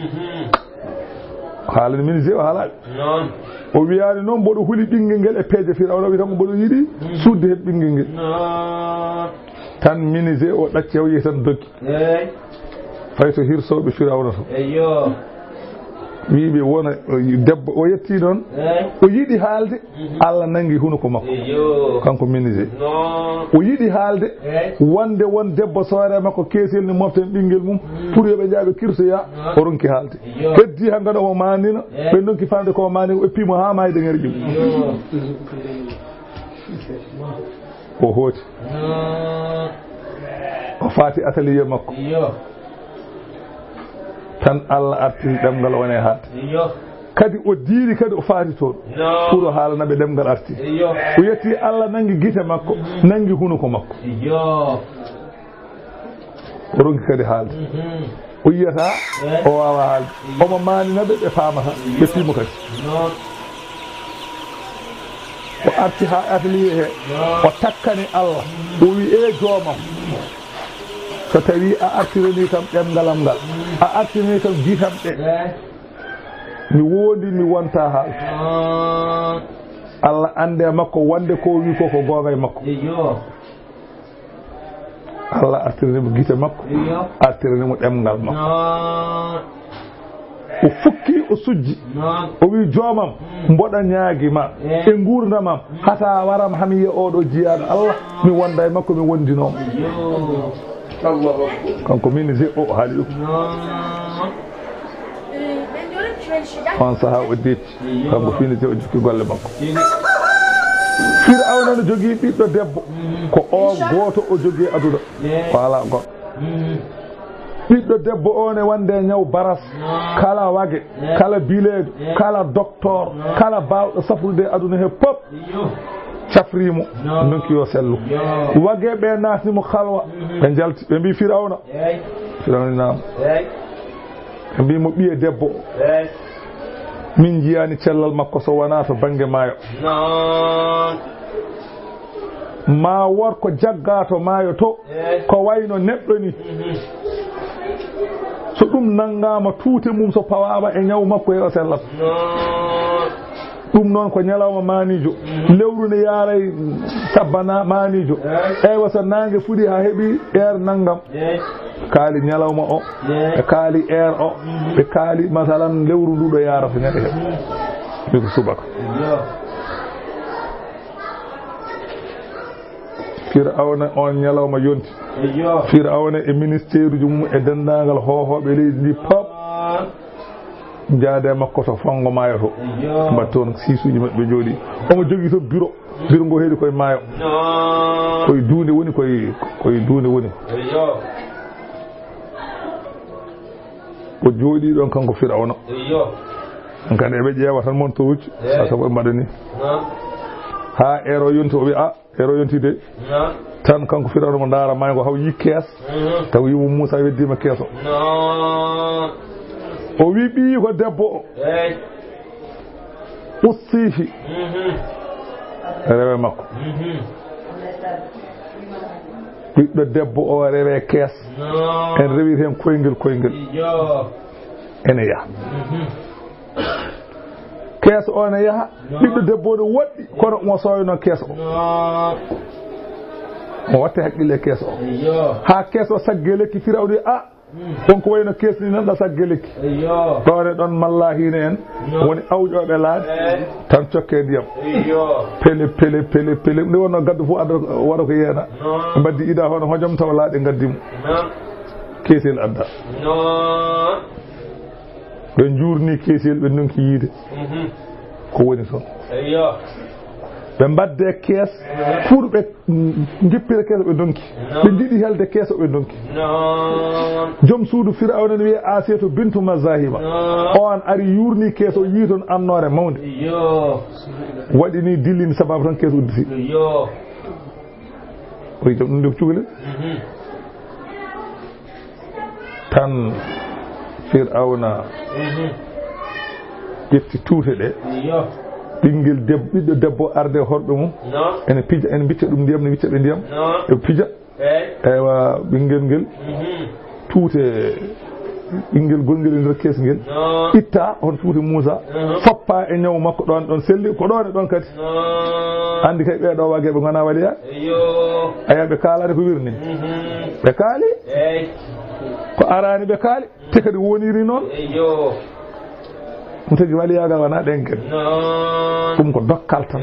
Haalani menuisier o haalaaɓe. O wiyaani noon mboɗo huli ɓinngel ngel e peeje Firawna, o wi tan ko mboɗo yiɗi suuɗde heen ɓinngel ngel. Tan menuisier o ɗacci, o yehi tan doggi. Fayi to hirsooɓe Firawna to. Wiiɓe wona, debbo o yetti noon. O yiɗi haalde, Allah nanngi hunuko makko. Kanko menuisier. O yiɗi haalde, wonde won debbo soore makko keesel ni moften ɓinngel mum, pour yo ɓe njaha ɓe kirsoya, o ronki haalde. Heddi hankkadi omo maanina, ɓe ndonki faamde ko maani, o eppi mo haa maayi de ŋerƴi mo. O hooti. O faati atelier makko. Tan Allah artiri ɗemngal wone haalde. Kadi o diiri kadi o faati toon. Pour o haalana ɓe ɗemngal arti. O yetti Allah nanngi gite makko, nanngi hunuko makko. O ronki kadi haalde. O yiyata, o waawa haalde. Omo maanina ɓe, ɓe paamata, ɓe piimo kadi. O arti haa atelier he, o takkani Allah, o wi, "Ee joomam, so tawi a artirani kam ɗemngalam ngal, a artirani kam gitam ɗe, mi wondi, mi wonta haalde." Allah annde e makko wonde ko o wi ko, ko goonga e makko. Allah artirani mo gite makko, artirani mo ɗemngal makko. O fukki, o sujji. O wi, "Joomam, mboɗa ñaagi ma e nguurndam am, hata waram hami yiya oɗo jiyaaɗo Allah, mi wonda e makko, mi wondinooma." Kanko menuisier o, o haali ɗum. On saha o deeƴi. Kanko fini te o jokki golle makko. Firawna no jogii ɓiɗɗo debbo. Ko o gooto o jogii aduna. Ko alaa goɗɗo. Ɓiɗɗo debbo o ne wonde ñaw baras. Kala wage, kala bileejo, kala doktor, kala baawɗo safrude aduna he pop. Cafri mo, ndonki yo sellu. Wage ɓe naatni mo halwa. Ɓe njalti, ɓe mbi Firawna. Firawna naam. Ɓe mbi mo, "Ɓiye debbo o, min njiyaani cellal makko so wonaa to bannge maayo." Ma wor ko jagga to maayo to, ko wayno neɗɗo ni. So ɗum nanngaama tuute mum, so pawaama e ñaw makko, e o sellat. Ɗum noon ko ñalawma maaniijo. Lewru ne yaaray sabbana maaniijo. Eywa, so naange fuɗi haa heɓi heure nanngam. Kaali ñalawma o, ɓe kaali heure o, ɓe kaali, masalan, lewru ndu ɗo yaarata ñande heɓ. Ɓe ko subaka. Firawna on ñalawma yonti. Firawna e ministeeruji mum e denndaangal hoohooɓe leydi ndi pop. Njaade makko to fango maayo to. Mbaɗ toon siisuuji maɓɓe jooɗi. Omo jogii to biro. Biro ngo heedi koye maayo. Koye duunde woni, koye, koye duunde woni. O jooɗii ɗoon kanko Firawna. Kadi eɓe ƴeewa tan montoruuji. Sa sabu ɓe mbaɗa ni. Haa heure o yonti o wiya, a, heure o yonti de. Tan kanko Firawna mo ndaara maayo ngo haw yi kees. Taw yimo Muusa weddiima kees o. O wi ɓiyi ko debbo o. Ustihi. Rewe makko. Ɓiɗɗo debbo o rewe kees. En rewir heen koyngel koyngel. Ene yaha. Kees o ne yaha. Ɓiɗɗo debbo o ne woɗɗi, kono omo sooyno kees o. O watte haqqille kees o. Haa kees o sagge lekki Firawna, a, on ko wayno kees ni nan ɗa sagge lekki. Ɗoone ɗon malla hine en. Woni awƴooɓe laaɗe. Tan cokke ndiyam. Pele, pele, pele, pele. Nde wonno gaddu fof adda waɗa ko yeena. Ɓe mbaddi ida hono hojom tawa laaɗe ngaddi mo. Keesel adda. Ɓe njuurni keesel, ɓe ndonki yiide. Ko woni toon? Ɓe mbadde kees pour ɓe, mm, njippira kees o, ɓe ndonki. Ɓe njiɗi helde kees o, ɓe ndonki. Joom suudu Firawna ne wiyee Asiyatu bintu Mazahima. On ari yuurni kees o, yii toon annoore mawnde. Waɗi ni dillini sababu tan kees udditi. Oyi, jom ɗum nde ko cukalel. Tan Firawna ƴetti tuute ɗe. Ɓinngel deb-, ɓiɗɗo debbo arde horɓe mum. Ene pija, ene mbicca ɗum ndiyam, ne wicca ɓe ndiyam. Ɓe pija. Eywa, ɓinngel ngel. Tuute ɓinngel gonngel e nder kees ngel. Itta on tuute Muusa. Foppa e ñaw makko ɗoon, ɗoon selli, ko ɗoon e ɗoon kadi. Anndi kay ɓee ɗoo wageeɓe ngonaa waliya. Aya, ɓe kaalaani ko wirni. Ɓe kaali. Ko araani ɓe kaali. Te kadi woniri noon. Ɗum tagi waliyaagal wonaa ɗenken. Ɗum ko dokkal tan.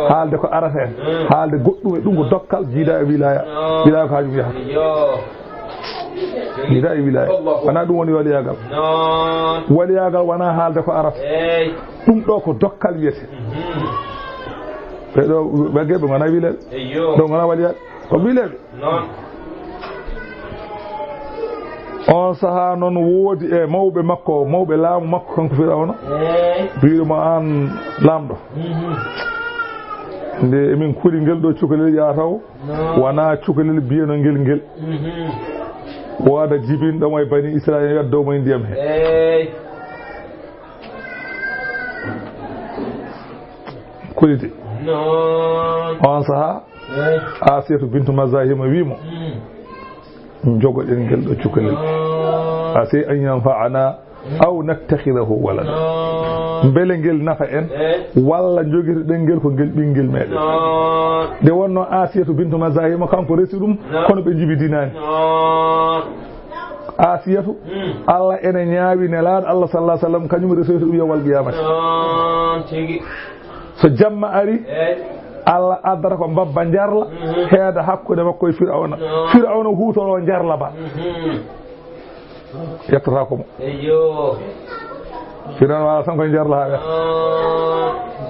Haalde ko arata en. Haalde goɗɗum e ɗum ko dokkal, jiida e wilaya. Wilaya ko haaju yahata. Jiida e wilaya. Wonaa ɗum woni waliyaagal. Waliyaagal wonaa haalde ko arata. Ɗum ɗo ko dokkal wiyete. Ɓe ɗo, ɓe geɓe ngonaa wileeɓe. Ɗo ngonaa waliyaaɓe. Ko wileeɓe. On sahaa noon woodi e mawɓe makko, mawɓe laamu makko kanko Firawna. Biiɗo mo aan laamɗo. Nde emin kuli ngel ɗo cukalel yaa taw, wonaa cukalel biyano ngel ngel. Wooda jibinɗo mo e Bani Israayil, yaddo mo e ndiyam he. Kulide. On sahaa, Asiyatu bintu Mazahima wi mo, jogoɗen ngel ɗo cukalel. Asa an yanfa'ana aw nattakhidahu walada. Mbele ngel nafa en, walla jogitoɗen ngel ko ngel ɓinngel meɗen. Nde wonno Asiyatu bintu Mazahima, kanko resi ɗum, kono ɓe njibidinaani. Asiyatu, Allah ene ñaawi Nelaaɗo Allah sallallahu alaihi wasallam, kañum resoyta ɗum yawmal qiyamati. So jamma ari, Allah addata ko mbabba njarla, heeda hakkunde makko e Firawna. Firawna huutoro njarla ba. Yettata ko mo. Firawna wala tan koye njarla haa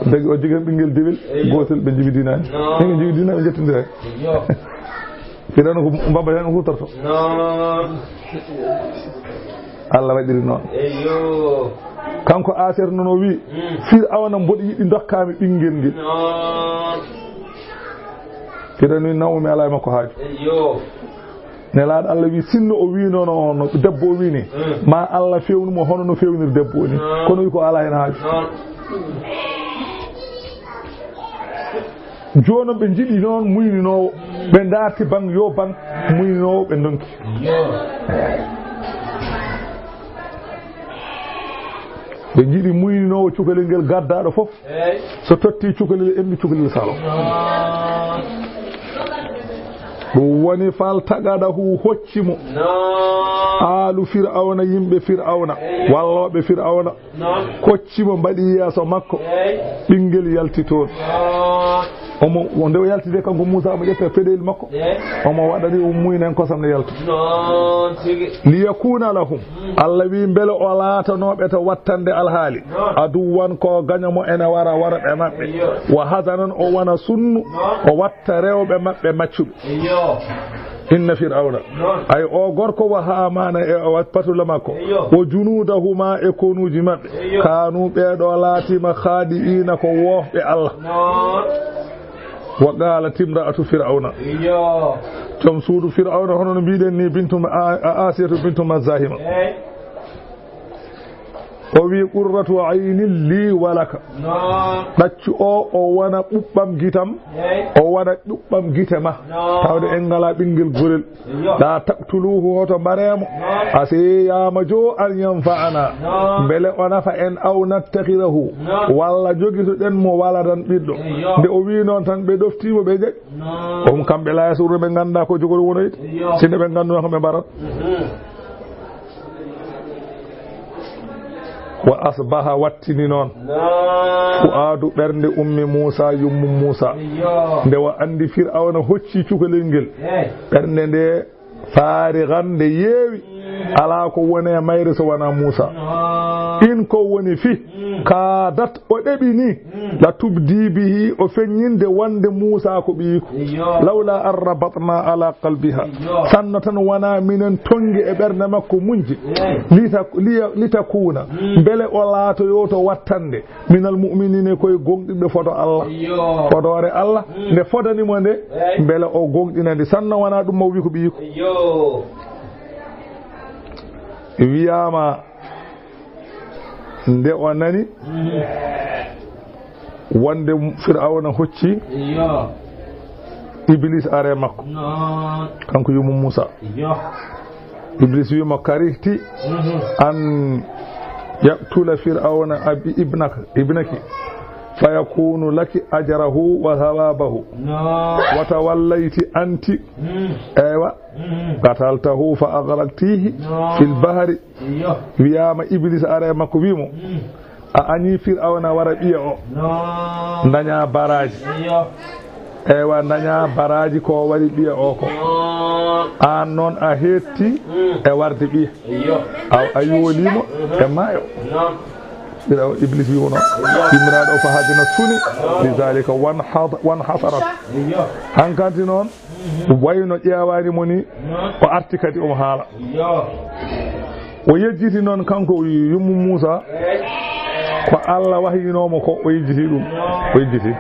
ɓe. Dagi o jogii ɓinngel dewel, gootel, ɓe njibidinaani. Ɓe njibidinaani, ɓe njettindira. Firawna ko mbabba tan huutorto. Allah waɗiri noon. Kanko Asiyatu noon o wi, Firawna mboɗo yiɗi ndokkaami ɓinngel ngel. Firawna wi nawmi alaa e makko haaju. Nelaaɗo Allah wi, sinno o wi noon o, no debbo o wi ni, ma Allah fewnu mo hono no fewnir debbo o ni. Kono wi ko alaa heen haaju. Jooni noon ɓe njiɗi noon muyninoowo, ɓe ndaarti baŋ yo baŋ muyninoowo ɓe ndonki. Ɓe njiɗi muyninoowo cukalel ngel gaddaaɗo fof, so totti cukalel endu cukalel salo. Ɗum woni faltaqadahu hocci mo. Aalu Fir'awna, yimɓe Fir'awna, wallooɓe Fir'awna. Kocci mo mbaɗi yeeso makko. Ɓinngel yalti toon. Omo, nde o yalti de kanko Muusa, omo ƴetta peɗeli makko. Omo waɗani o muynen kosam ne yalta. Liyakuna lahum. Allah wi mbele o laatanooɓe to wattande alhaali. Aduwan ko gaño mo ene wara wara ɓe maɓɓe. Wa hazanan o wona sunnu. O watta rewɓe maɓɓe maccuɓe. Inna Fir'awna. Ay o gorko wa Haamaana e o patula makko. Wa junuudahuma e konuuji maɓɓe. Kaanu ɓeeɗo laatima khaadi'iina ko woofɓe Allah. Wa qaalat imra'atu Fir'awna. Joom suudu Fir'awna hono no mbiɗen ni bintu ma-, a-, a-, Aasiyatu bintu Mazaahima. O wi qurratu aynin lii wa laka. Ɗaccu o, o wona ɓuɓɓam gitam, o wona ɓuɓɓam gite ma. Tawde en ngalaa ɓinngel gorel. La taqtuluhu, hoto mbareemo. Asa yaama jo an yanfa'ana. Mbele o nafa en aw nattakhirahu. Walla jogitoɗen mo waladan ɓiɗɗo. Nde o wi noon tan ɓe ɗoftiimo ɓe jaɓi. Ɗum kamɓe la yasuru ɓe ngannda ko jogori wonoyde. Sinno ɓe ngannduno ko ɓe mbarat. Wa asbaha wattini noon. Fu'aadu ɓernde ummi Muusa yummu Muusa. Nde wa anndi Fir'awna hocci cukalel ngel. Ɓernde nde faarigan nde yeewi. Alaa ko woni e mayre so wonaa Muusa. In ko woni fi. Kaadat o ɗeɓi ni. La tubdi bihi o feññinde wonde Muusa ko ɓiyiko. Lawla an rabatna ala qalbiha. Sanno tan wonaa minen tongi e ɓernde makko muñje. Lita-, liya-, litakuna. Mbele o laatoyo to wattande. Minal mu'minina koye goongɗinɓe fodo Allah. Fodoore Allah. Nde fodani mo nde. Mbele o goongɗina nde. Sanno wonaa ɗum mo wi ko ɓiyiko. Wiyaama nde o nani wonde Fir'awna hocci Iblis are makko, kanko yummu Muusa. Iblis wi mo, karihti an yaqtula Fir'awna abi ibnaka, ibnaki, fayakunu laki ajrahu wa thawabahu. Wa tawallayti anti. Eywa. Qataltahu fa aghraqtihi fil bahri. Wiyaama Iblis ara e makko wi mo, a añi Fir'awna wara ɓiya o. Daña baraaji. Eywa, daña baraaji ko wari ɓiya o ko. Aan noon a hetti e warde ɓiya. A, a yoolimo e maayo. Ɓira o Iblis wi wono. Imraaɗo o fahadina suni. Lidhalika wan had-, wan hasarat. Hankanti noon, wayno ƴeewaani mo ni, o arti kadi omo haala. O yejjiti noon kanko yummu Muusa, ko Allah wahyinoo mo ko, o yejjiti ɗum. O yejjiti.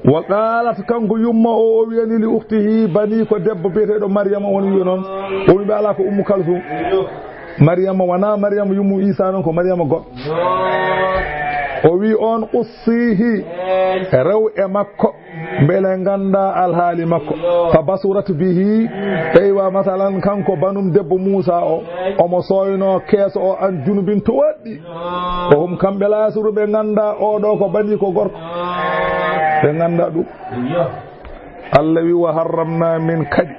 Wa qalat, kanko yumma o, o wiyani li ukhtihi, bani ko debbo biyeteeɗo Maryama, won wiyo noon. O wi ɓe alaa ko Ummu Kalsum. Maryama wonaa Maryama yummu Isa noon, ko Maryama goɗɗo. O wi on, qussihi, rew e makko, mbele ngannda alhaali makko. Fa basurat bihi, eywa, masalan, kanko banum debbo Muusa o, omo sooyno keeso o an junubin to waɗɗi. Ko hum kamɓe la yasuru ɓe ngannda o ɗo ko bani ko gorko. Ɓe ngannda ɗum. Allah wi, wa harramna min kadi.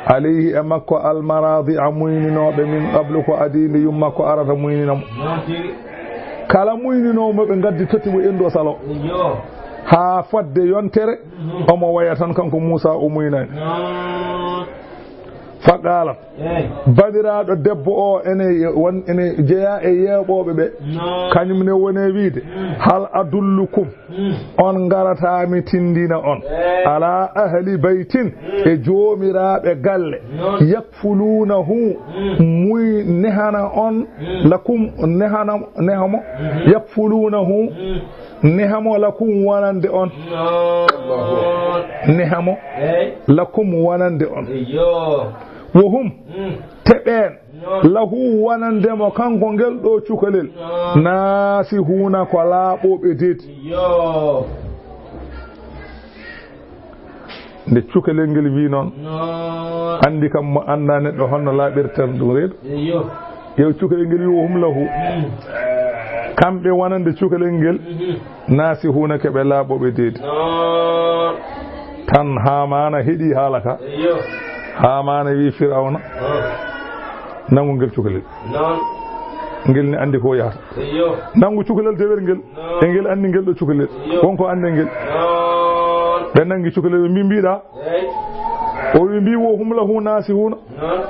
Alayhi e makko almaradi a muyninooɓe min qablu ko adii nde yum makko arata muynina mo. Kala muyninoowo mo ɓe ngaddi totti mo endu o salo. Haa fodde yontere omo waya tan kanko Muusa o muynani. Fa qalat. Bandiraaɗo debbo o ene won, ene jeyaa e yeeɓooɓe ɓe. Kañum ne wone wiide, hal adullukum, on ngarata mi tindina on, ala ahli baytin, e joomiraaɓe galle, yakfuluunahu, muy nehana on, lakum, nehana, neha mo, yakfuluunahu, neha mo lakum wonande on. Neha mo lakum wonande on. Wo hum, te ɓeen, Lahu wonande mo kanko ngel ɗo cukalel. Naasihuuna ko laaɓooɓe deedi. Yo. Nde cukalel ngel wi noon, anndi kam mo anndaa neɗɗo honno laaɓirta ɗum reedu. Yo. Yo cukalel ngel wi wo hum lahu. Kamɓe wonande cukalel ngel, naasihuuna ko ɓe laaɓooɓe deedi. Noon. Tan Haamaana heɗii haala ka. Eyyo. Haamaana wi Firawna, "Nanngu ngel cukalel." Noon. Ngel ne anndi ko yahata. Eyyo. "Nanngu cukalel dewel ngel." Noon. E ngel anndi ngel ɗo cukalel. Eyyo. Won ko anndi ngel. Noon. Ɓe nanngi cukalel, ɓe mbi, "Mbiɗa." Eey. O wi, mbi, "Wo hum lahu naasihuuna." Noon.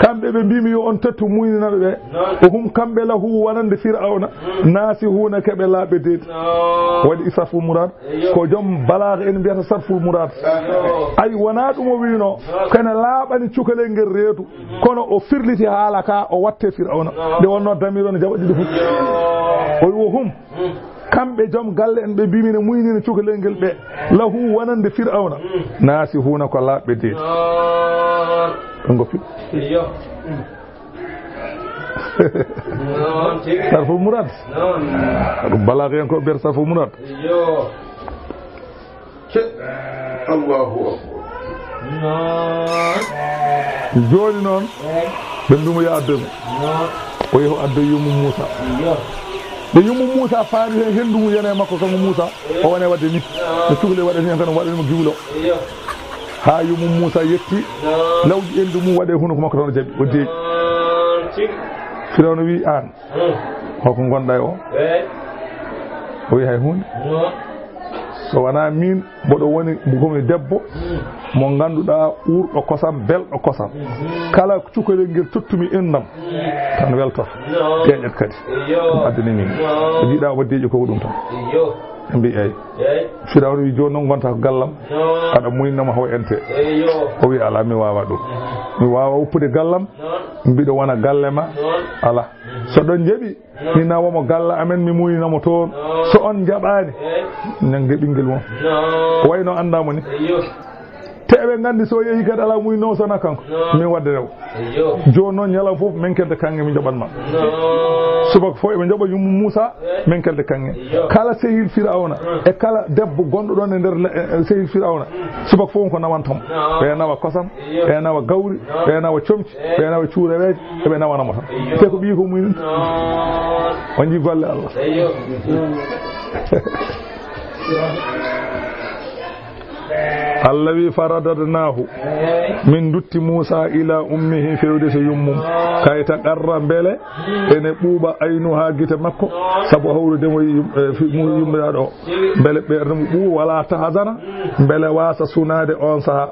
Kamɓe ɓe mbimi yo on tettu muynanaɓe ɓe. Noon. Wo hum kamɓe lahu wonande Firawna. Mm. Naasihuuna ko ɓe laaɓɓe deedi. Noon. Waɗi sarful muraad. Eyyo. Ko joom balaaga en mbiyata sarful muraad. Eyyo. Ay, wonaa ɗum o wiino. Noon. Kono laaɓani cukalel ngel reedu. Mm. Kono o firliti haala ka, o watte Firawna. Noon. Nde wonno damir on jaɓa ɗiɗi fof. Eyyo. O wi wo hum. Mm. Kamɓe joom galle en ɓe mbimi ne muynina cukalel ngel ɓe. Lahu wonande Firawna. Mm. Naasihuuna ko laaɓɓe deedi. Noon. Ɓe ngoppi. Eyyo. Noon tigi. Sarful muraad. Noon. Ɗum balaaga en ko ɓe mbiyata sarful muraad. Eyyo. Allahu akbar. Noon. Jooni noon, eey, ɓe mbimo yo addoy mo. Noon. O yehi o addoy yummum Muusa. Eyyo. Nde yummum Muusa faami heen henndu mum yana e makko kanko Muusa, o woni waɗde ni. Noon. No cukalel waɗani heen tan, o waɗani mo giwlo. Eyyo. Haa yummum Muusa yetti, noon, lawƴi enndu mum waɗi e hunuko makko tan o jaɓi, o deeƴi. Noon tigi. Firawna wi, "Aan, hmm, hoko ngonɗa e o?" Eey. O wi, "Hay huunde." Noon. So wonaa miin, mboɗo woni, ko mi debbo, hmm, mo ngannduɗaa uurɗo kosam, belɗo kosam. Mhm. Kala cukalel ngel tottumi innam, hmm, tan weltoto. Noon. Deeƴat kadi. Eyyo. Ɗum addani min. Noon. Ko jiɗa o deeƴi ko ɗum tan. Eyyo. Ɓe mbi, "Eey." Eey. Firawna wi, "Jooni noon ngonta ko gallam." Noon. Aɗa muynanam haw ente. Eyyo. O wi, "Alaa, mi waawa ɗum. Mhm. Mi waawa woppude gallam. Noon. Mbiɗo wona galle ma." Noon. Alaa. Mhm. So ɗon njaɓi, mi nawa mo galle amen, mi muynina mo toon. Noon. So on njaɓaani, eey, nannge ɓinngel mon. Noon. Ko wayi no anndaa mo ni. Eyyo. Te eɓe nganndi so yehi kadi alaa muynoowo so wonaa kanko. Noon. Min waɗde rew. Eyyo. Jooni noon ñalawma fof min kelde kaŋŋe min njoɓan ma. Noon. Subaka fof eɓe njoɓa yumma Muusa, eey, min kelde kaŋŋe. Eyyo. Kala sehil Firawna, hmm, e kala debbo gonɗo ɗoon e nder le-, e, e sehil Firawna, hmm, subaka fof ko nawanta mo. Noon. Ɓe nawa kosam, eyyo, ɓe nawa gawri, noon, ɓe nawa comci, eey, ɓe nawa cuureweeje, eɓe nawana mo tan. Eyyo. Te ko ɓiyi ko muynanta. Noon. On njii golle Allah. Eyyo. Allah wi, "Faradadnaahu." Eey. Min ndutti Muusa ila ummihi, fewde to yummum. Kay taqarra, mbele ene ɓuuɓa aynuha, gite makko, sabu hawrude mo yum-, e, fi-, mu-, yummiraaɗo o. Mbele ɓernde mum ɓuuɓa, wala tahzana, mbele waasa sunaade on saha.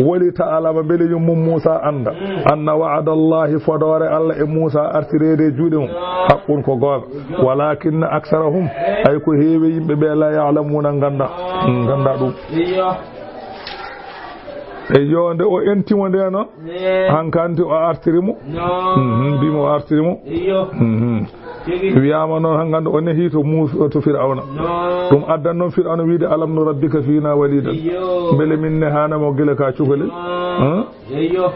Wali ta'lama, mbele yummum Muusa annda, anna wa'adallahi, fodoore Allah e Muusa artireede e juuɗe mum, haqqun, ko goonga. Walakinna aksarahum, hay ko heewi yimɓe ɓe, la ya'lamuna, ngannda, ngannda ɗum. Eyyo. Eyyo, nde o enti mo nde noon, eey, hankanti o artiri mo. Noon. Mhm, mbi mo o artiri mo. Eyyo. Mhm. Tigi. Wiyaama noon, hankandi o nehi to Muus-, to Firawna. Noon. Ɗum addan noon Firawna wiide, "Alam nurabbika fiina walidan." Eyyo. Mbele min nehaana mo gila ka cukalel? Noon. Hã? Eyyo.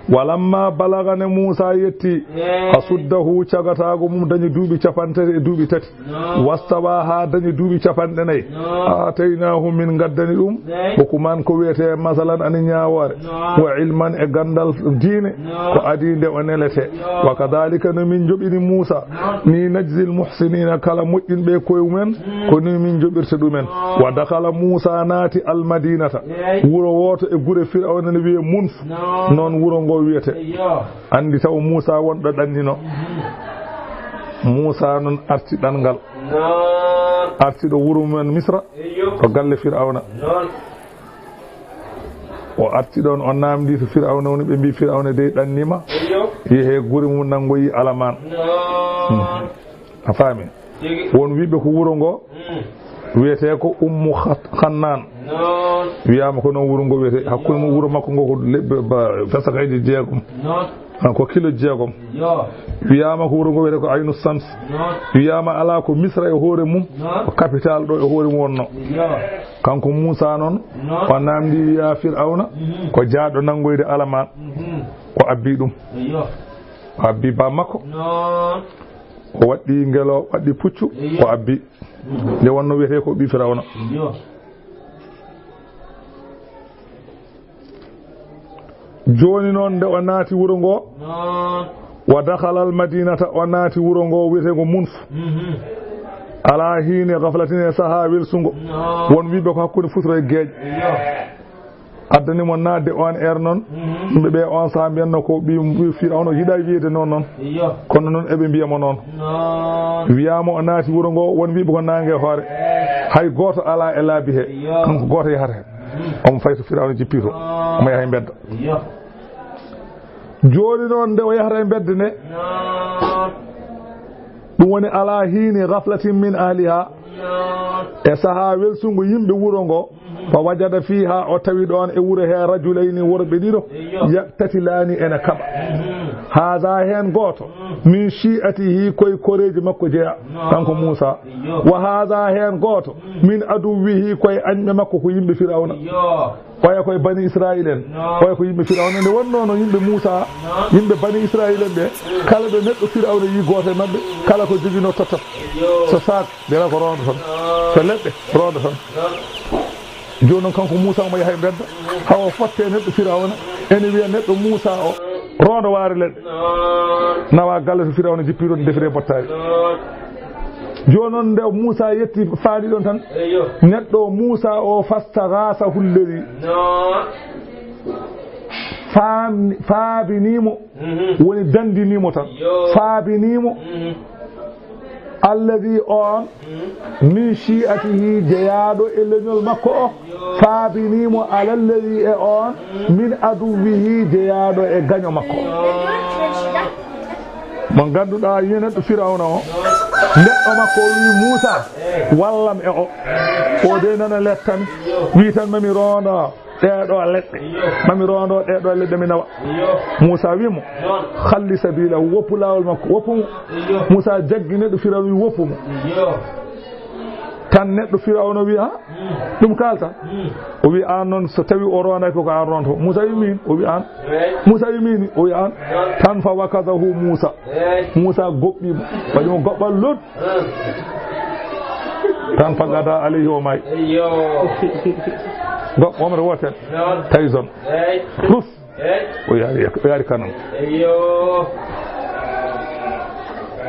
Walamma balaga, nde Muusa yetti, eey, asuddahu, cagataago mum, dañi duuɓi capanɗe tati e duuɓi tati. Noon. Wastawa, haa dañi duuɓi capanɗe nayi. Noon. Aataynaahu, min ngaddani ɗum, eey, hukuman, ko wiyetee masalan, ani ñaawoore. Noon. Wa ilman, e ganndal diine. Noon. Ko adii nde o neletee. Yo. Wa kadhalika, no min njoɓini Muusa. Noon. Ni najzil muhsiniina, kala moƴƴinɓe koye mumen, mm, ko ni min njoɓirta ɗumen. Noon. Wa dakhala, Muusa naati, al madinata, eey, wuro wooto e gure Firawna ne wiyee Munf. Noon. Noon wuro ngo wiyetee. Eyyo. Anndi taw Muusa wonɗo ɗannino. Mhm. Muusa noon arti ɗanngal. Noon. Arti ɗo wuro mumen Misra, eyyo, ɗo galle Firawna. Noon. O arti ɗoon, o naamndii to Firawna woni, ɓe mbii, "Firawna dey ɗanniima." Eyyo. Yehee gure mum, nanngoyii alamaan. Noon. Hmm. A faami? Tigi. Won wiɓe ko wuro ngo, hmm, wiyetee ko Ummu Khat-, Khannaan. Noon. Wiyaama ko noon wuro ngo wiyetee. Hakkunde mum wuro makko ngo ko lebbi ba, fesakayji jeegom. Noon. Ah, ko kilo jeegom. Yo. Wiyaama ko wuro ngo wiyetee ko Aynu Sams. Noon. Wiyaama alaa ko Misra e hoore mum, noon, ko capital ɗo e hoore mum wonnoo. Yo. Kanko Muusa noon, noon, o naamndii wiyaa Firawna, mhm, ko jaɗɗo nanngoyde alamaan. Mhm. O abbii ɗum. Yo. O abbi baa makko. O waɗɗi ngelo, waɗɗi puccu, o abbi. Nde wonno wiyetee ko ɓii Firawna. Jooni noon, nde o naati wuro ngo, wa dakhala al madinata, o naati wuro ngo wiyetee ngo Munf. Ala hiini ghaflatin, e sahaa welsungo. Won wiiɓe ko hakkunde futuro e geeƴe. Addani mo naatde on heure noon, yimɓe ɓe on sahaa mbiyanno ko ɓii, ɓii Firawna, yiɗaa wiyeede noon noon. Kono noon eɓe mbiya mo noon. Wiyaama o naati wuro ngo, won wiiɓe ko naange hoore. Hay gooto alaa e laabi he. Kanko gooto yahata he. Omo fayi to Firawna jippi to. Omo yaha e mbedda. Jooni noon, nde o yahata e mbedda nde, ɗum woni ala hiini ghaflatin min ahliha, e sahaa welsungo yimɓe wuro ngo, fa wajada fiha, o tawi ɗoon e wuro he rajulayni, worɓe ɗiɗo, yaqtatilaani, ene kaɓa. Haza heen gooto, min shi'atihi, koye koreeji makko jeya, kanko Muusa. Wa haza heen gooto, min aduwwihi, koye añɓe makko, ko yimɓe Firawna. Oya koye Bani Israil en, oya ko yimɓe Firawna. Nde wonnoono yimɓe Muusa, yimɓe Bani Israil en ɓe, kala ɗo neɗɗo Firawna yi gooto e maɓɓe, kala ko joginoo tottat. So saak, mbiyata ko rondo tan. So leɗɗe, rondo tan. Jooni noon, kanko Muusa omo yaha e mbedda, hawa fotte e neɗɗo Firawna, ene wiya neɗɗo Muusa o, rondo waare leɗɗe. Nawa galle to Firawna jippi ɗon, defire bottaari. Jooni noon, nde Muusa yetti faali ɗon tan, neɗɗo Muusa o, fastaghasahu alladhi, faam-, faabinii mo, woni dandinii mo tan. Faabinii mo. Alladhi, on, min shi'atihi, jeyaaɗo e leñol makko o, faabinii mo, ala alladhi, e on, min aduwwihi, jeyaaɗo e gaño makko o. Mo ngannduɗaa, yo neɗɗo Firawna o, neɗɗo makko o wii, Muusa, wallam e o. O de nana lettami, wii tan mami rondo ɗee ɗoo leɗɗe. Mami rondo ɗee ɗoo leɗɗe, mi nawa. Muusa wii mo, khalli sabilahu, woppu laawol makko, woppu mo. Muusa jaggi neɗɗo Firawna, wii, woppu mo. Tan neɗɗo Firawna wii, ha? Ɗum kaalta? O wii, aan noon, so tawi o rondaki ko, ko aan ronto. Muusa wii, miin. O wii, aan. Muusa wii, miin. O wii, aan. Tan fa wakadahu Muusa. Muusa goɓɓi mo. Waɗi mo goɓɓal lod. Tan faqada alayhi, o maayi. Goɓɓo omre wootere. Tayson. Rus. O yaari, o yaari kanam.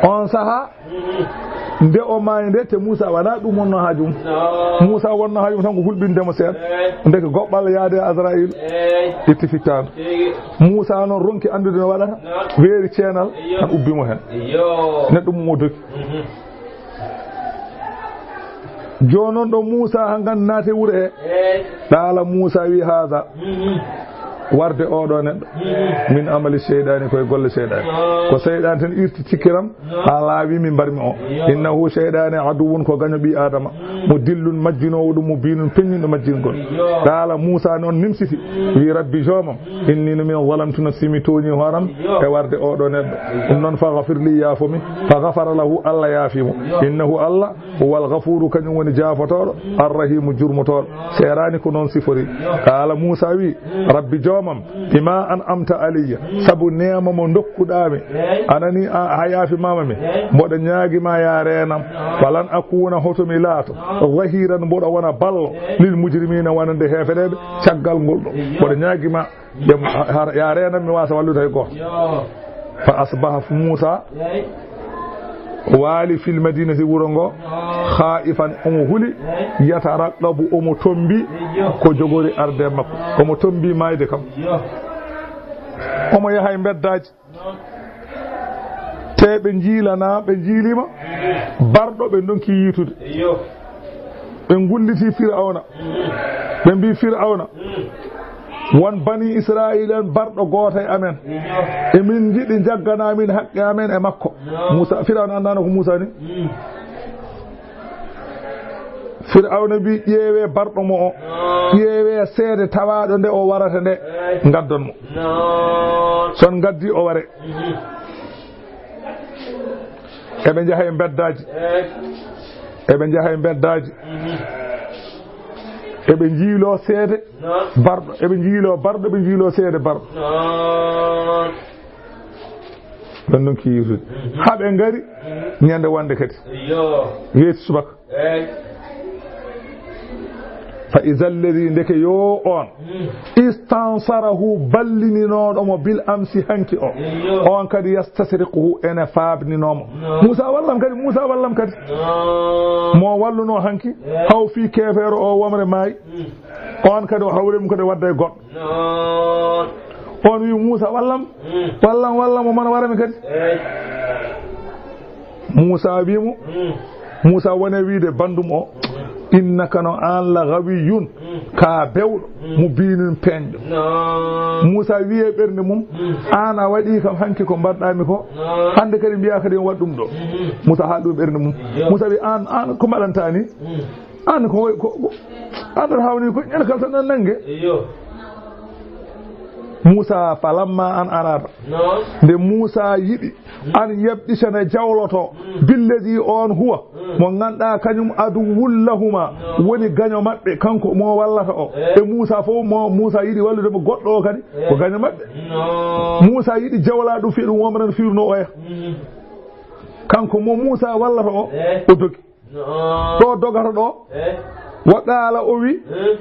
On saha, nde o maayi nde, te Muusa wala ɗum wonno haaju mum. Muusa wonno haaju mum tan ko hulɓinde mo seeɗa. Ndeke goɓɓal yaade e Azrail. Itti fittaandu. Muusa noon ronki anndude no waɗata. Weeri ceenal, tan ubbi mo heen. Neɗɗo mum o dogi. Jooni noon ɗo Muusa hangan naati e wuro he. Eey. Qaala Muusa wi, haada. Mhm. Warde oo ɗoo neɗɗo. Mhm. Min amali seyɗaani, koye golle seyɗaani. Ah. Ko seyɗaani tan irti tikkiram, no, haa laawi mi mbarmi o. Yo. Innahu seyɗaani aduwwun ko gaño ɓii Aadama. Mhm. Mo dillun majjinoowo ɗum, mo biinun peññinɗo majjingol. Yo. Qaala Muusa noon nimsiti. Mhm. Wi, Rabbi joomam. Inni no min zalamtu nafsi, mi tooñi hooram e warde oo ɗoo neɗɗo. Ɗum noon, faghfir li, yaafo mi. Faghafara lahu, Allah yaafi mo. Innahu, Allah, huwal ghafuuru, kañum woni jaafotooɗo, arrahiimu, jurmotooɗo. Seeraani ko noon sifori. Qaala Muusa wi, Rabbi joomam, bima an'amta alayya, sabu neema mo ndokkuɗaa mi, anani a, a yaafi maama mi, mboɗo ñaagi ma yaa reenam, falan akuuna, hoto mi laato, zahiiran, mboɗo wona ballo, lil mujrimiina, wonande heefereeɓe, caggal ngol ɗo. Mboɗo ñaagi ma, ɓe, har, yaa reenam, mi waasa wallude hay gooto. Yo. Fa asbaha Muusa, eey, waali fil madinati, wuro ngo, yo, khaifan, omo huli, eey, yataraqabu, omo tombi, eey, yo, ko jogori arde makko. Omo tombi maayde kam. Yo. Omo yaha e mbeddaaji. Te ɓe njiilanaa, ɓe njiiliima barɗo, ɓe ndonki yiitude. Iyo. Ɓe ngulliti Firawna. Ɓe mbii Firawna, won Bani Israa'iila en barɗo gooto e amen. Iyo. Emin njiɗi njagganaa min haqqe amen e makko. Iyo. Muusa, Firawna anndaano ko Muusa ni? Mm. Firawna wi, ƴeewee barɗo mo o. Ƴeewee seede tawaaɗo nde o warata nde. Eey. Ngaddon mo. Noon. So on ngaddii, o ware. Mhm. Eɓe njaha e mbeddaaji. Eey. Eɓe njaha e mbeddaaji. Mhm. Eɓe njiiloo seede. Noon. Barɗo. Eɓe njiiloo barɗo, eɓe njiiloo seede barɗo. Noon. Ɓen ɗon ki yiwtude. Haa ɓe ngari ñande wonde kadi. Iyo. Weeti subaka. Eey. Fa iza alladhi, ndeke yo on. Mm. Istansarahu, ballininooɗo mo bil amsi hanki o. Iyo. On kadi yastasriquhu, ene faabninoo mo. No. Muusa wallam kadi, Muusa wallam kadi. No. Mo wallunoo hanki, eey, haw fii keefeero o wamre maayi. Mm. On kadi o hawri mo kadi wadda e goɗɗo. No. On wi Muusa, "Wallam, mm, wallam, wallam, o mana wara mi kadi." Eey. Muusa wi mo, mm, Muusa woni wiide bandum o, mm, "Innaka no an la gawiyun, mm, ka bewɗo, mm, mubinun peeñɗo." No. Muusa wi e ɓernde mum, mm, "An a waɗi kam hanki ko mbaɗɗami ko, no, hannde kadi mbiya kadi on waɗ ɗum ɗo." Mhm. Muusa haali ɗum ɓernde mum. Yo. Muusa wi, "An, an ko mbaɗanta ni?" Mm. An ko, ko, ko, an aɗa hawni ko ñande kala tan nan nange. Iyo. Muusa, falamma an arada. No. Nde Muusa yiɗi, mm, an yabdisana jawloto, mm, billadi on huwa, mm, mo ngannduɗaa kañum aduwwul lahuma, no, woni gaño maɓɓe, kanko mo wallata o. Eh. E Muusa fof mo Muusa yiɗi wallude mo goɗɗo o kadi, eh, ko gaño maɓɓe. No. Muusa yiɗi jawla ɗum fii ɗum womrana fiirno oya. Mm. Kanko mo Muusa wallata o, eh, o dogi. No. Ɗo dogata ɗo. Eh. Wa qaala o wi, eh,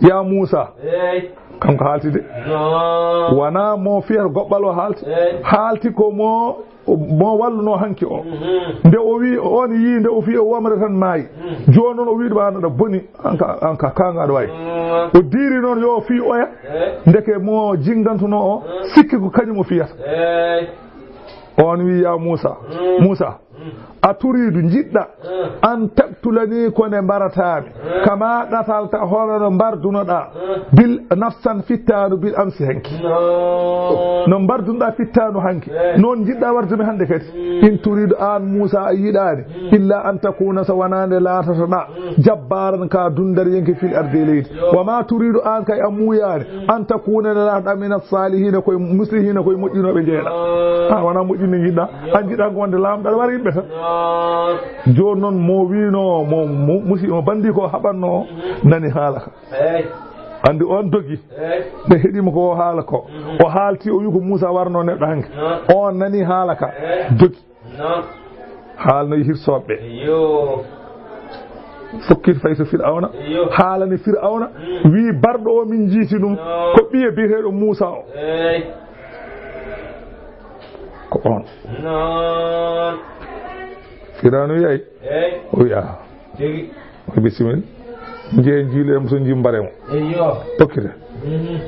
"Ya Muusa." Eey. Kanko haalti de. No. Wona mo fiyata goɓɓal o haalti. Eey. Haalti ko mo, mo walluno hanki o. Mhm. Nde o wi, on yi nde o fi o wamre tan maayi. Mm. Jooni noon o wi ɗum an aɗa boni, an ka, an ka kaanga aɗa wayi. Mm. O diiri noon yo fi oya. Eey. Ndeke mo jingantuno o, mm, sikki ko kañum o fiyata. Eey. On wi, "Ya Muusa, mm, Muusa, mm, a turiidu, njiɗɗa, mm, an taktulani ko nde mbarataami, mm, kama qatalta hono no mbardunoɗaa, mm, bil nafsan fittaandu bil amsi hanki." No. No mbardunoɗaa fittaandu hanki, eh, noon njiɗɗa warde mi hannde kadi. Mm. In turiidu an Muusa a yiɗaani, mm, illa an takuna so wonaa nde laatataɗaa, mm, jabbaaran ka dundariyanke fil ardi e leydi. Yo. Wa ma turiidu an kay a muuyaani, mm, an takuna nde laatataɗaa min as-saalihiina koye muslihiina koye moƴƴinooɓe njeeɗa. Ah. A wonaa moƴƴinde njiɗɗa. An njiɗɗa ko wonde laamɗo aɗa wara yimɓe tan. Jooni noon mo wiino, mo mu-, musi-, mo bandi ko haɓanno o, nani haala ka. Eey. Anndi on dogi. Eey. Nde heɗiima ko o haala ko. Mhm. O haalti, o wi ko Muusa warno neɗɗo hanki. Ah. On nani haala ka. Eey. Dogi. No. Haalnoyi hirsooɓe. Yo. Fokkiti fayi to Fir'awna. Yo. Haalani Fir'awna. Mm. Wi barɗo o min jiiti ɗum. No. Ko ɓiye biyeteeɗo Muusa o. Eey. Ko on. Noon. Fir'awna wiyayi. Eey. O wiya. Tigi. O bisimilla. Njehe njiiloye mo, so njii mbare mo. Eyyo. Pokkite. Mhm.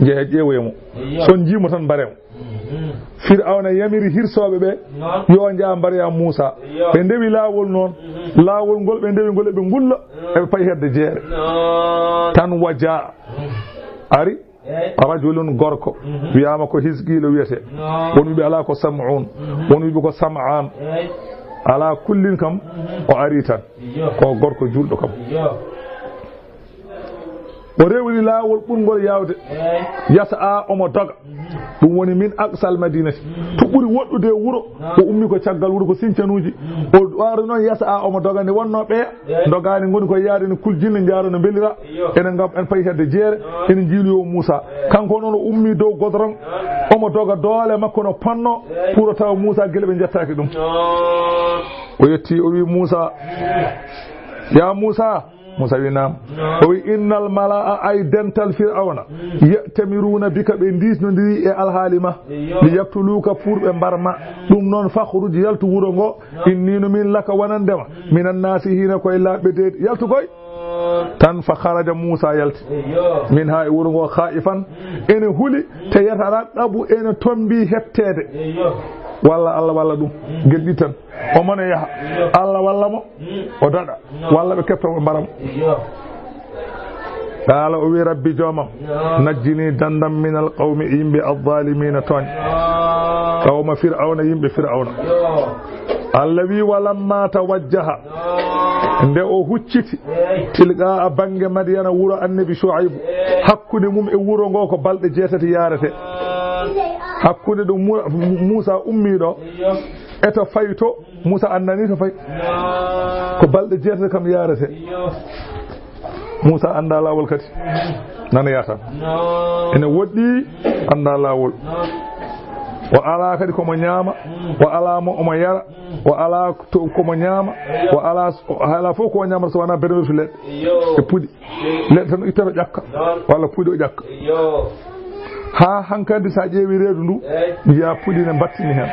Njehe ƴeewoye mo. Eyyo. So njii mo tan mbare mo. Mhm. Fir'awna yamiri hirsooɓe ɓe, noon, yo njaa mbaroya Muusa. Eyyo. Ɓe ndewi laawol noon. Mhm. Laawol ngol ɓe ndewi ngol eɓe ngulla, mhm, eɓe payi hedde jeere. Noon. Tan wa jaa. Mhm. Ari. Eey. Rajulun gorko, mhm, wiyaama ko Hisqiilu wiyetee. Noon. Won wiɓe alaa ko Sam'un. Mhm. Won wiɓe ko Sam'an. Eey. Alaa kullin kam, mhm, o ari tan. Iyo. Ko gorko juulɗo kam. Iyo. O rewri laawol ɓurngol yaawde. Eey. Yas'a omo doga. Mhm. Ɗum woni min aqsal madinati. Mhm. To ɓuri woɗɗude e wuro, noon, o ummi ko caggal wuro ko sincanuuji. Mhm. O ari noon yas'a omo doga nde wonnoo ɓeya. Eey. Ndogaani ngoni ko yaade no kuljinne njaaro no mbelira. Iyo. Enen ngam en payi hedde jeere, noon, enen njiiloyo Muusa. Eey. Kanko noon o ummii dow godorong, noon, omo doga doole makko no ponno, eey, pour o tawa Muusa gila ɓe njettaaki ɗum. Noon. O yetti o wi Muusa, "Ya Muusa." Muusa wi, "Naam." Noon. O wi, "Innal mala'a, ay dental Fir'awna, mm, ya'tamiruuna bika, ɓe ndiisnondiri e alhaali ma, iyo, li yaqtuluuka, pour ɓe mbar ma. Ɗum noon, fakhruj, yaltu wuro ngo, inni no min laka wonande ma, minan naasihiina, koye laaɓɓe deedi. Yaltu koy." Tan fa kharaja Muusa yalti. Eyyo. Min haa e wuro ngo khaa'ifan. Mm. Ene huli, te yataraqabu ene tombi hetteede. Eyyo. Walla Allah walla ɗum. Mm. Gel ɗi tan. O mona yaha. Eyyo. Allah walla mo. Mm. O daɗa. No. Walla ɓe kepta o mbara mo. Eyyo. Qaala o wi, "Rabbi joomam, no, najjini dandam minal qawmi yimɓe adh-dhaalimiina tooñ." No. Qawma Fir'awna, yimɓe Fir'awna. Yo. Allah wi, "Walamma tawajjaha." No. Nde o hucciti. Eey. Tilqaa bannge Madyana, wuro annabi Shu'aybu. Eey. Hakkunde mum e wuro ngo ko balɗe jeetati yaarete. No. Hakkunde ɗo Mu-, Muusa ummi ɗo. Eyyo. E to fayi to. Muusa anndani to fayi. Naa. Ko balɗe jeetati kam yaarete. Iyo. Muusa annda laawol kadi. Nanoya tan. Naa. Ene woɗɗi annda laawol. Naa. O alaa kadi ko mo ñaama, o alaa mo omo yara, o alaa to, ko mo ñaama, o alaa, o alaa fof ko o ñaamata so wonaa berweltu leɗɗe e puɗi. Leɗɗe tan o ittata o ƴakka, walla puɗi o ƴakka. Haa hankadi so a ƴeewi reedu ndu, njiyaa puɗi ne mbattini heen.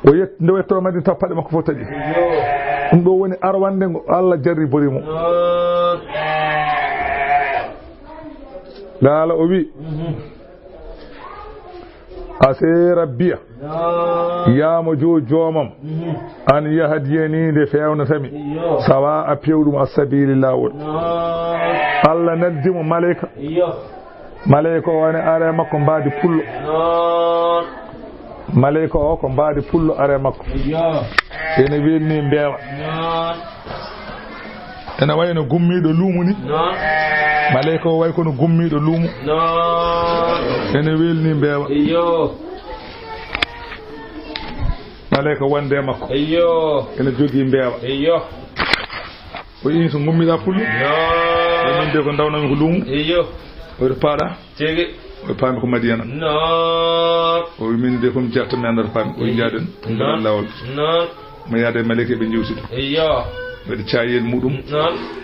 O yet-, nde o yettoo Madina taw paɗe makko fof taƴi. Ɗum ɗo woni arwannde ngo Allah jarribori mo. Qaala o wi, "Asee rabbiya, yaamo jo joomam, an yahdiyani nde feewnata mi, sawa a pewɗum a sabiili laawol." Allah noddi mo maleyka. Maleyka o ene are makko mbaadi pullo. Maleyka o ko mbaadi pullo are makko. Ene welni mbeewa. Ene wayi no gummiiɗo luumo ni. Maleyka o wayi kono gummiiɗo luumo. Ene welni mbeewa. Maleyka wonde e makko. Ene jogii mbeewa. O yii so ngummiɗaa pullo. O min de ko ndawnami ko luumo. Oto paaɗa. Tigi. O paami ko Madiyana. O wi, "Min de ko mi jarta mi anndaa to paami." O wi, "Njaaden." Lawol. Mo yaade maleyka ɓe njewtida. Waɗi caayel muɗum.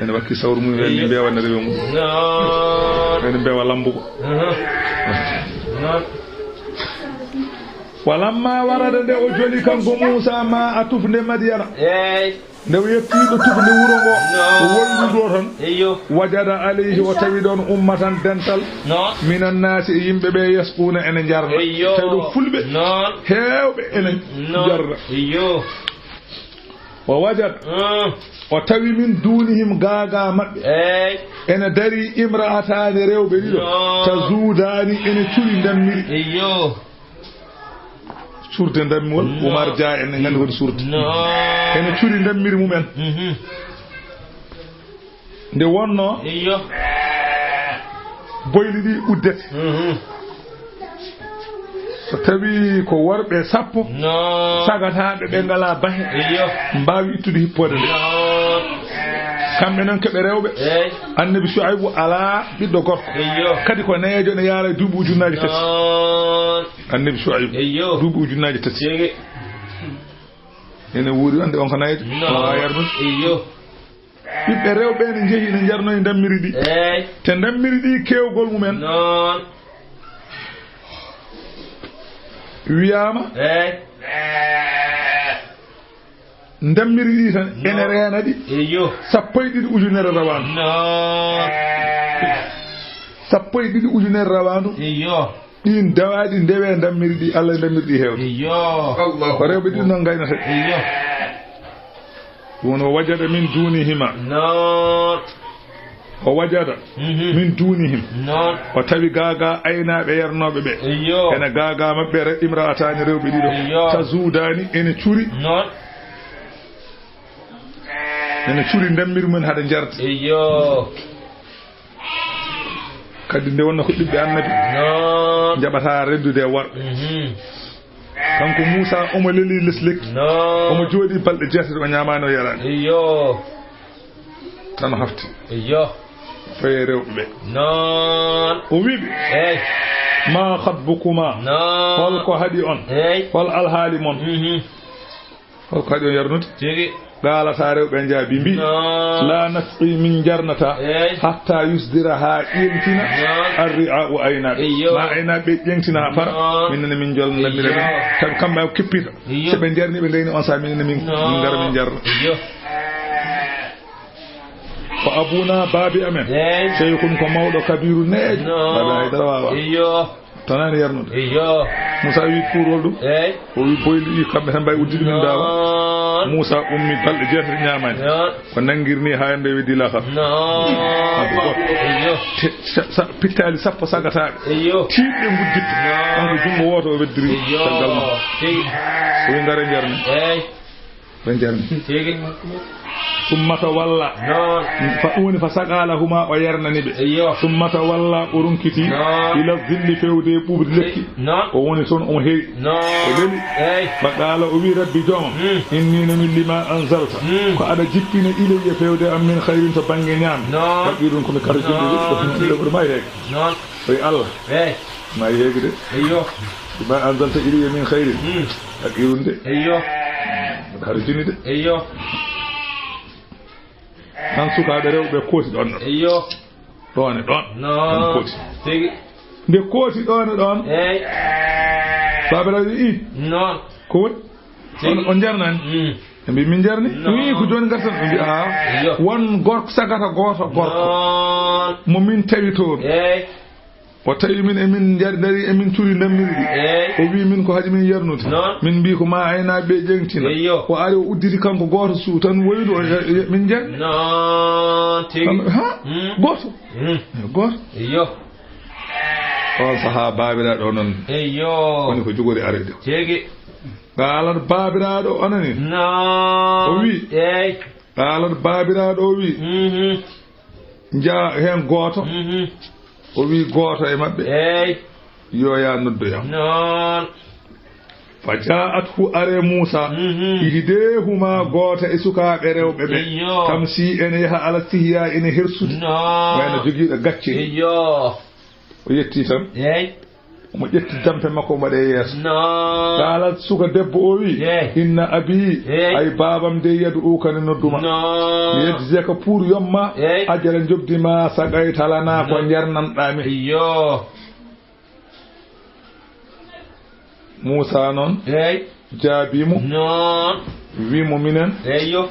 Ene wakki sawru mum, ene mbeewa ene rewe muɗum. Ene mbeewa lambugo. Walamma warada, nde o joli kanko Muusa ma a tufnde Madiyana. Nde o yettii ɗo tufnde wuro ngo, o woylu ɗo tan. Wajada alayhi, o tawi ɗon ummatan dental. Minan naasi, e yimɓe ɓe, yasquuna, ene njarna. Tawi ɗo fulɓe heewɓe ene njarna. Wa wajada, o tawi min duunihim, gaagaa maɓɓe, ene darii imra'ataani, rewɓe ɗiɗo, tazuudaani, ene curi ndammiri. Surde ndammiwol, Umar Dia en ne nganndi woni surde. Ene curi ndammiri mumen. Nde wonnoo, boyli ɗi uddete. So tawi ko worɓe sappo, sagataaɓe ɓe ngalaa bahe, mbaawi ittude hippoode nde. Kamɓe noon keɓe rewɓe. Annabi Shuaybu alaa ɓiɗɗo gorko. Kadi ko neejo, ne yaara e duuɓi ujunnaaji tati. Annabi Shuaybu, duuɓi ujunnaaji tati. Ene wuuri wonde on ko nayeejo. Waawaa yarnude. Ɓiɓɓe rewɓe ne njehi ne njarnoyi ndammiri ɗi. Te ndammiri ɗi keewgol mumen. Wiyaama. Ndammiri ɗi tan, ene reena ɗi. Sappo e ɗiɗi ujunere rawaandu. Sappo e ɗiɗi ujunere rawaandu. Ɗin dawaaɗi ndewe ndammiri ɗi, Allah e ndammiri ɗi heewde. Ko rewɓe ɗin noon ngaynata ɗi. Ɗum woni, "Wa wajada min duunihima." O wajada min duunihim. O tawi gaagaa aynaaɓe yarnooɓe ɓe. Ene gaagaa maɓɓe re-, imra'ataani, rewɓe ɗiɗo. Tazuudaani, ene curi. Ene curi ndammiri mum hade njardi. Kadi nde wonno ko ɓiɓɓe annabi. Njaɓataa rendude e worɓe. Kanko Muusa omo leli les lekki. Omo jooɗii balɗe jeetati o ñaamaani o yaraani. Tan o hafti. Faye rewɓe ɓe. O wi ɓe, "Ma khatbukuma?" Hol ko haɗi on? Hol alhaali mon? Hol ko haɗi on yarnude? Tigi. Qaalata, rewɓe njaabi mbi, "La nasqi, min njarnata, hatta yusdira, haa ƴeeŋtina, arri'a, o aynaaɓe." Ma aynaaɓe ɓe ƴeeŋtina haa para, min nene min njolna ndammiri men. Tawi kamɓe o kippita. So ɓe njarni, ɓe ngayni, on saa min nene min, min ngara min njarna. Ko abuna, baabi amen. Shaykhun, ko mawɗo, kabiru, neejo. Baabi Haydara waawaa. Tan ani yarnude. Muusa wi, "Kuurol ɗum?" O wi, "Boyli ɗi kamɓe tan mbawi uddude min mbaawa." Muusa ummi balɗe jeetati ñaamaani. Ko nanngirni haa nde weddi laakara. Te sa-, sa-, pittaali sappo sagataaɓe. Tiiɗɓe ngujjitta. Kanko junngo wooto o weddiri caggal mum. O wi, "Ngare njarne." Ɓe njarni. Tigi. Summa tawalla. Fa ɗum woni fa saqa lahuma, o yarnani ɓe. Summa tawalla, o runkiti. Ila zilli, fewde e ɓuuɓri lekki. O woni toon, omo heewi. O leli. Fa qaala, o wi, "Rabbi, joomam, inni nami lima anzalta, ko aɗa jippina ilayya, fewde am, min khayrin, to bannge ñaam. Faqirun, ko mi karjinɗo, ko ɗum ɗo ɓuri mayreede." O wi, "Allah, Ma yeegi de. Eyyo. Bima anzalta ilayya min khairin. Hmm. Ak irunde. Eyyo. Hara jini de. Eyyo. Nan sukaaɓe rewɓe kooti ɗon ɗon. Eyyo. Ɗon e ɗon. Non. Kooti. Tigi. Nde kooti ɗon e ɗon. Eyyi. Baabiraaɓe wi, "I." Non. Ko woni? Tigi. On, on jarnani? Mm. Ɓe mbi, "Min jarni." Non. Wi ko jooni ngartan. Ɓe mbi, "Ah." Eyyo. Won gorko sagata gooto gorko. Non. Mo min tawi toon. Eyyi. O tawi min emin njar-, dari emin curi ndammirɗi. Eyyi. O wi min ko haɗi min yarnude. Non. Min mbi ko ma aynaaɓe ɓe ƴeŋtina. Eyyo. O ari o udditi kanko gooto su tan woydu o, e, e, min njar. Non, tigi. Ha? Mm. Gooto. Mm. Gooto. Eyyo. On sahaa baabiraaɗo o non. Eyyo. Woni ko jogori arde. Tigi. Qaalat baabiraaɗo o nani. Non. O wi. Eyyi. Qaalat baabiraaɗo o wi. Mhm. Njaa heen gooto. Mhm. O wi gooto e maɓɓe. Eyyi. Yo yaa noddoyam. Non. Fa ja'athu, are Muusa. Mhm. Ihdahuma, gooto e sukaaɓe rewɓe ɓe. Eyyo. Tamshi, ene yaha ala stihya, ene hersude. Non. Wayno jogiiɗo gacce. Eyyo. O yetti tan. Eyyi. Omo ƴetti dampe makko, omo waɗa e yeeso. Non. Qaalat, suka debbo o wi, Eyyi. Inna abi, Eyyi. Ay baabam de, yad'uka ne nodduma. Non. Liyajziyaka, pour yomma, Eyyi. Ajra, njoɓdi ma saqayta lana, ko Non. Jarnanɗa min. Eyyo. Muusa noon Eyyi. Jaabii mo. Non. Wi mo, minen Eyyo.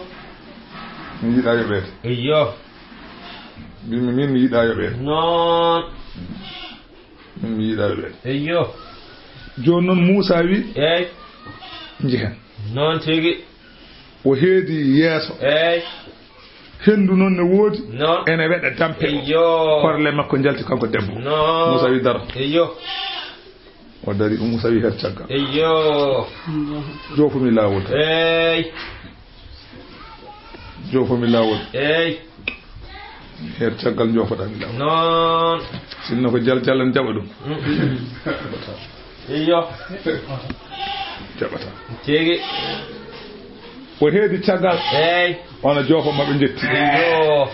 Min yiɗa yoɓeede. Eyyo. Wi mi, min mi yiɗa yoɓeede. Non. Min mi yiɗa yoɓeede. Eyyo. Jooni noon Muusa wi, Eyyi. Njehen. Non tigi. O heedi yeeso. Eyyi. Henndu noon ne woodi. Non. Ene weɗa dampe o. Eyyo. Korle makko njalti kanko debbo. Non. Muusa wi, "Daro." Eyyo. O dari, Muusa wi, "Her caggal." Eyyo. Joofumi laawol. Eyyi. Joofumi laawol. Eyyi. Her caggal joofoɗaami laawol. Non. Sinno ko jal jal en jaɓa ɗum. Mm. Eyyo. Jaɓata. Tigi. O heedi caggal. Eyyi. Ona joofo maɓɓe njetti. Eyyo.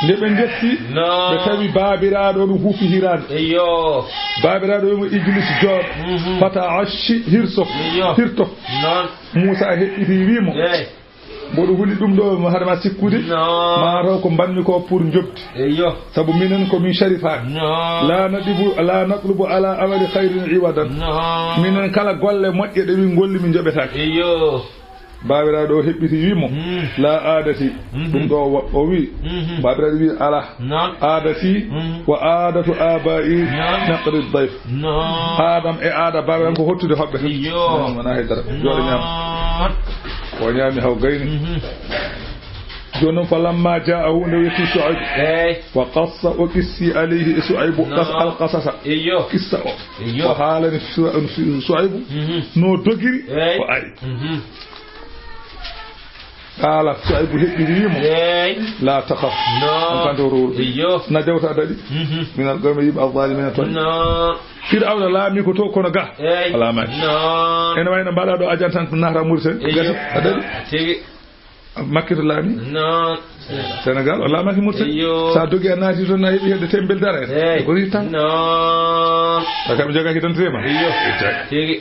Nde ɓe njetti, Non. Ɓe tawi baabiraaɗo on huufi hiraande. Eyyo. Baabiraaɗo wimo, "Ijlis, jooɗo." Mhm. "Fata'ashshi, hirso." Eyyo. Hirto. Non. Muusa heɓɓiti, wi mo, Eyyi. "Mboɗo huli ɗum ɗo, mo haɗa ma sikkude. Non. Ma taw ko mbanmi ko pour njoɓdi. Eyyo. Sabu minen ko min sharifaaɓe. Non. La nadibu, la natlubu ala amali khairin iwadan." Non. Minen kala golle moƴƴe ɗe min ngolli, min njoɓetaake. Eyyo. Baabiraaɗo o heɓɓiti, wi mo, Mm. "La aadati." Mhm. Ɗum ɗo wa-, o wi, Mhm. baabiraaɗo wi, "Alaa." Non. "Aadati Mhm. wa aadatu aabaa'i Non. naqri dayf." Non. Aadam e aada baabiraaɗo ko hottude hoɓɓe tan. Iyo. Non, wonaa hay dara. Jooɗo ñaama. Non. O ñaami haw gayni. Mhm. Jooni noon, falamma jaa'a, huunde o yetti Su'aybu. Eey. Wa qassa, o qissi alayhi e Su'aybu, Non. qas-, al qasasa. Iyo. Qissa o. Iyo. O haalani Su-, Su-, Su'aybu Mhm. no dogiri, Eey. o ari. Mhm. Qaala, Su'aybu heɓɓiri, wi'i mo, Eey. "Laa takhaf." Non. On kanto rowru. Iyo. Najawta, a daɗi. Mhm. Minal qawmi, yimɓe, al-zaalimiina, tooñ. Non. Fir'awna laami ko to, kono ga Eey. a laamaaki. Non. Ene wayno mbaɗa ɗo ajan tan, naata Mauritanie. Iyo. Gasi, a daɗi. Tigi. Makki to laami. Non. Sénégal, o laamaaki Mauritanie. Iyo. Sa dogi a naati toon, a heɓi hedde tembel dara en. Eey. Ko ritan. Non. A kam jogaaki tan tema. Iyo. Ittaaki. Tigi.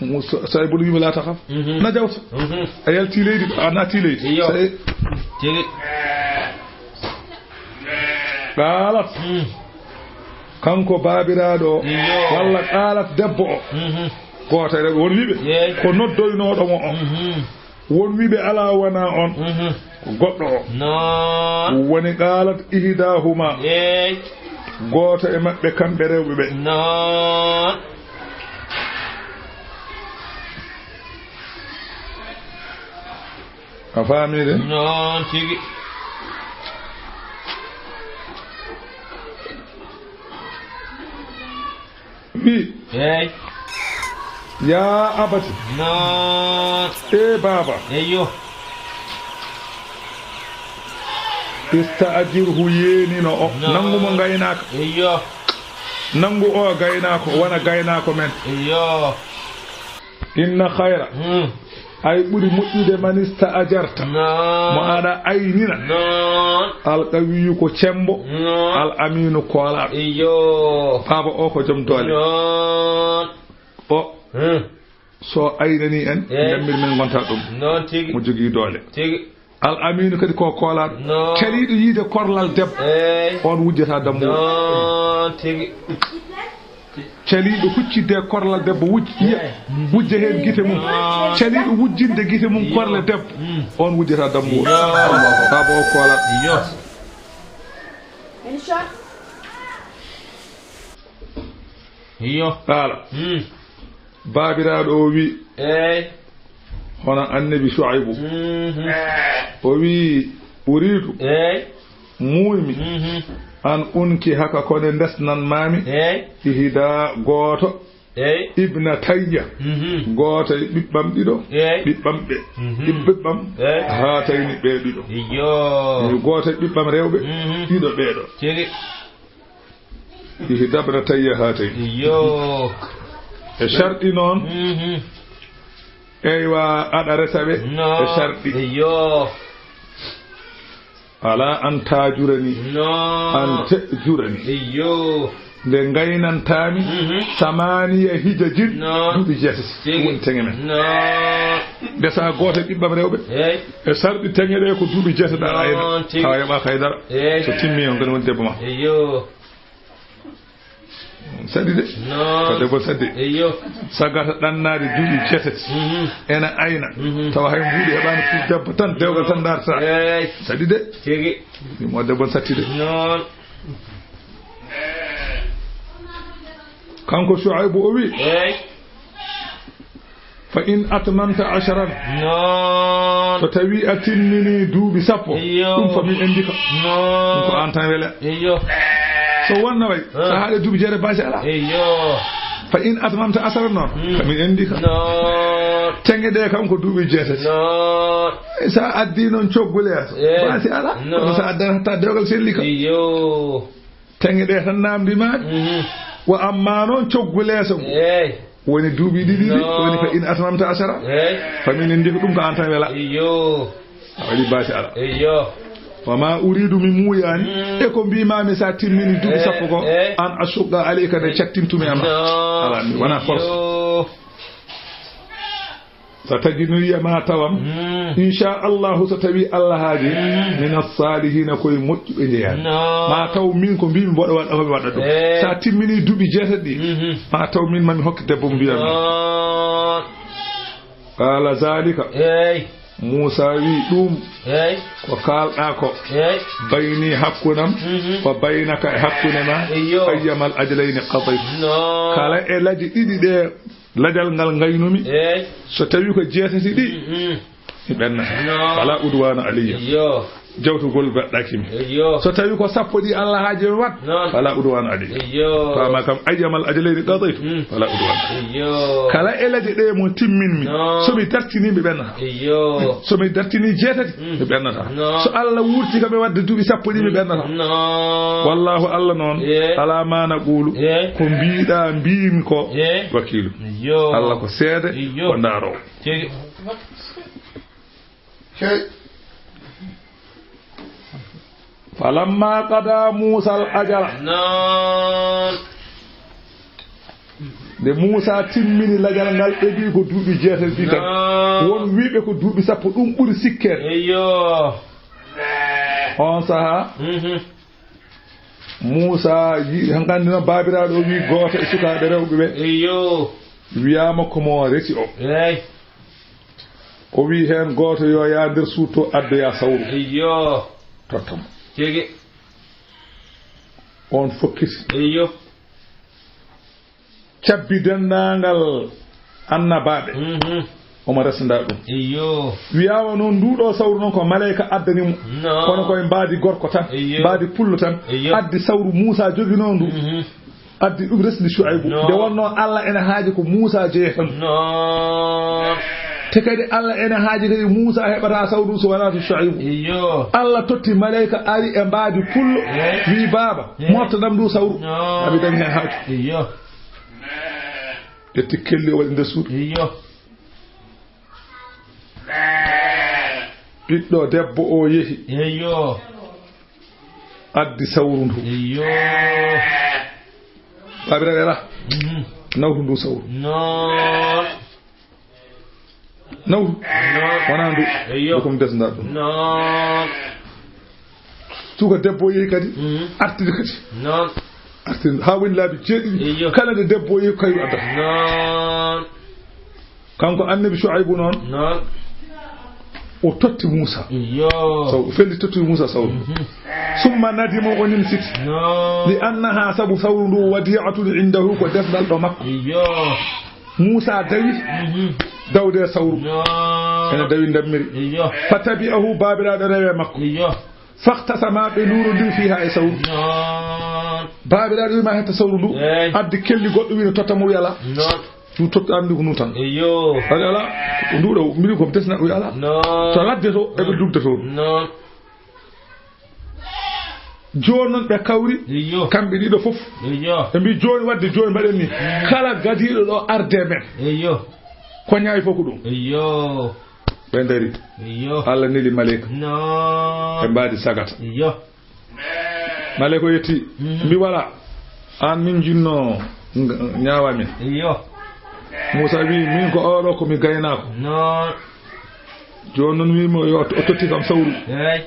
Mo so, so ay buɗo wiima laa takhaf. Mhm. Najawta. Mhm. A yalti leydi, a naati leydi. Iyo. So e Tigi. Qaalat. Mm. Kanko baabiraaɗo o, Iyo. walla qaalat debbo o. Mhm. Gooto e rewɓe won wiiɓe, Yeey. ko noddoynooɗo mo o. Mhm. Won wiiɓe alaa wonaa on. Mhm. Ko goɗɗo o. Non. Woni qaalat ihdahuma. Yeey. Gooto e maɓɓe kamɓe rewɓe ɓe. Non. A faami de? Non tigi. Wi. Eey. Yaa abati. Non. E baaba. Eyyo. Ista'jirhu, yeenino o. Non. Nanngu mo ngaynaaka. Eyyo. Nanngu o gaynaako, wona gaynaako men. Eyyo. Inna khayra. Hmm. Ay ɓuri moƴƴude manista ajarta. Noon. Mo aɗa aynina. Noon. Alqawiyu ko cembo. Noon. Al aminu koolaaɗo. Iyo. Baaba o ko joom doole. Noon. O. Hmm. So aynani en, eh, ndemmir min ngonta ɗum. Noon tigi. Mo jogii doole. Tigi. Al aminu kadi ko koolaaɗo. Noon. Caliiɗo yiide korlal debbo. Eey. On wujjata dammuwol. Noon tigi. Caliiɗo huccidde korlal debbo wujja, yiya, wujja heen gite mum. Caliiɗo wujjinde gite mum korle debbo, on wujjata dammuwol. Baaba o koolaaɗo. Iyo. Iyo. Haala. Mm. Baabiraaɗo o wi, eey, hono annabi Shuaybu. Mhm. O wi, uriidu, eey, muuymi, mhm, an unki haka kone ndesnan maami, eey, ihida gooto, eey, ibna tayya, mhm, gooto e ɓiɓɓam ɗiɗo, eey, ɓiɓɓam ɓe, mhm, ɓiɓɓam, eey, haatayni ɓe ɗiɗo. Iyo. Mi gooto e ɓiɓɓam rewɓe, mhm, ɗiɗo ɓeeɗo. Tigi. Ihi dabra tayya haatay. Iyo. E sharɗi noon. Mhm. Eywa, aɗa resa ɓe. No. E sharɗi. Iyo. Ala an taajurani. No. An teƴjurani. Iyo. Nde ngaynantaami. Mhm. Samaniya hijajin. No. Duuɓi jeetati. Tigi. Woni teŋe men. No. Ndesa gooto e ɓiɓɓam rewɓe. Eey. E sarɗi teŋe ɗe ko duuɓi jeetati aɗa ayna. No, tigi. Tawa yoɓaaka hay dara. Eey. So timmi on kadi woni debbo ma. Iyo. Saɗi de. No. Ko debbo saɗi. Iyo. Sagata ɗannaade duuɓi jeetati. Mhm. Ena ayna. Mhm. Tawa hay mbuuɗi heɓaani pour debbo tan, dewgal tan darta. Eey. Saɗi de. Tigi. Ɗum o debbo satti de. Noon. Kanko Shuaybu o wi. Eey. Fa in atmamta asharan. Noon. So tawi a timmini duuɓi sappo. Iyo. Ɗum fa min enndika. Noon. Ɗum ko an tan wela. Iyo. So wonna way. Ah. Sa haɗe duuɓi jeere basi ala. Iyo. Fa in atmamta asharan noon. Hmm. Fa min enndika. Noon. Teŋe ɗe kam ko duuɓi jeetati. Noon. Sa addi noon coggu leeso. Eh. Basi ala. Noon. Kono sa addan hatta dewgal sellika. Iyo. Teŋe ɗe tan namdi maɗi. Mhm. Wa amma noon coggu leeso ngu. Eey. Woni duuɓi ɗiɗi ɗi, no, woni fa in atmamta asara. Eey. Fa min enndi ko ɗum ko an tan wela. Iyo. A waɗi basi ala. Iyo. Wa ma uridu mi muuyaani. Mm. E ko mbimami sa timmini duuɓi, eey, sappo ko, eey, an ashuqqa alayka nde cattintumi e ma. No. Ala mi wona force. Iyo. Satajiduni ma tawam. Mm. Inchallahu so tawi Allah haaji. Mm. Mina salihina koye moƴƴuɓe njeyaa. No. Ma taw min ko mbimi mboɗo waɗa, homi waɗa ɗum. Eh. Sa timmini duuɓi jeetati ɗi. Mhm. Ma taw min mami hokke debbo mo mbiyanmi. No. Qala zalika. Eey. Muusa wi ɗum. Eey. Ko kalɗa ko. Eey. Bayni hakkunam. Mhm. Ko baynaka e hakkunde ma. Iyo. Ayyamal ajalayni qadayt. No. Kala e laji ɗiɗi ɗe. Lajal ngal ngaynumi. Eey. So tawi ko jeetati ɗi, mm, mm, mi ɓenna. No. Fala udwana alayya. Iyo. Jawtugol baɗɗaki mi. Iyo. So tawi ko sappo ɗi Allah haaji mi wat. Noon. Fala udwana alayya. Iyo. Fama kam ayyamal ajalayni qadaytu. Mm. Fala udwana. Iyo. Kala e laje ɗe mo timminmi. No. So mi dartini mi ɓennata. Iyo. So mi dartini jeetati, mm, mi ɓennata. No. So Allah wurti kam e wadde duuɓi sappo ɗi mi ɓennata. No. Wallahu Allah noon. Eey. Ala ma naqulu. Eey. Ko mbiɗa mbimi ko. Eey. Wakiilu. Iyo. Allah ko seede, iyo, ko ndaaroowo. Tigi. Cey. Falamma qada Muusa al ajala. Noon. Nde Muusa timmini lajal ngal, ɓe mbi ko duuɓi jeetati ɗi tan. Noon. Won wiiɓe ko duuɓi sappo, ɗum ɓuri sikkeede. Iyo. On saha. Mhm. Muusa yi-, hankanndi noon baabiraaɗo o wii gooto e sukaaɓe rewɓe ɓe. Iyo. Wiyaama ko mo resi o. Eey. O wii heen gooto yo yaa nder suuto addoyaa sawru. Iyo. Totta mo. Tigi. On fokkiti. Iyo. Cabbi denndaangal annabaaɓe. Mhm. Omo resnda ɗum. Iyo. Wiyaama noon, nduuɗo sawru noon ko maleyka addani mo. No. Kono koye mbaadi gorko tan, iyo, mbaadi pullo tan. Iyo. Addi sawru Muusa joginoo ndu. Mhm. Addi ɗum resndi Shuaybu. No. Nde wonnoo Allah ene haaji ko Muusa jeya tan. No. Te kadi Allah ene haaji kadi Muusa heɓata sawru so wonaa to Shuaybu. Iyo. Allah totti maleyka ari e mbaadi pullo. Eh. Wii, "Baaba, eh, moftanam ndu sawru." No. Abi dañi heen haaju. Iyo. Ƴetti kelli o waɗi nder suudu. Iyo. Ɓiɗɗo debbo o yehi. Eyyo. Addi sawru ndu. Eyyo. Baabiraaɓe alaa. Mhm. Nawru ndu sawru. Noon. Nawru. Noon. Wonaa ndu. Eyyo. Ko ɗum desndaa ɗum. Noon. Suka debbo o yehi kadi. Mhm. Artiri kadi. Noon. Artiri haa woni laabi jeeɗiɗi. Eyyo. Kala nde debbo o yehi kayru adda. Noon. Kanko annabi Shu'aybu noon. Noon. O totti Muusa. Eyyo. Saw, o felli totti Muusa sawru. Mhm. Summa nadima, o nimsiti. Noon. Li annaha, sabu sawru ndu, wadi'atun indahu, ko desngal ɗo makko. Eyyo. Muusa dawi. Mhm. Dawde e sawru. Noon. Ene dawi ndammiri. Eyyo. Fatabi'ahu, baabiraaɗo rewe makko. Eyyo. Fahtasama, ɓe luurondiri fiha e sawru. Noon. Baabiraaɗo wima hetta sawru ndu. Eey. Addi kelli goɗɗo wi no totta mo wi alaa. Noon. Ɗum totta anndi ko ndu tan. Eyyo. Aɗa alaa, ndu ɗo, mbiɗi ko desna wi alaa. Noon. To ladde to, eɓe dugda toon. Noon. Jooni noon ɓe kawri, eyyo, kamɓe ɗiɗo fof. Eyyo. Ɓe mbi jooni wadde jooni mbaɗen ni. Mm. Kala gadiiɗo ɗo arde men. Eyyo. Ko ñaawi fof ko ɗum. Eyyo. Ɓe ndari. Eyyo. Allah neli maleyka. Noon. Ɓe mbaadi sagata. Eyyo. Maleyka o yetti. Mhm. Mbi wala. Aan min jinno nga-, ñaawa min. Eyyo. Muusa wi, min ko oɗo ko mi gaynaako. Noon. Jooni noon wiimo yo o totti kam sawru. Eey.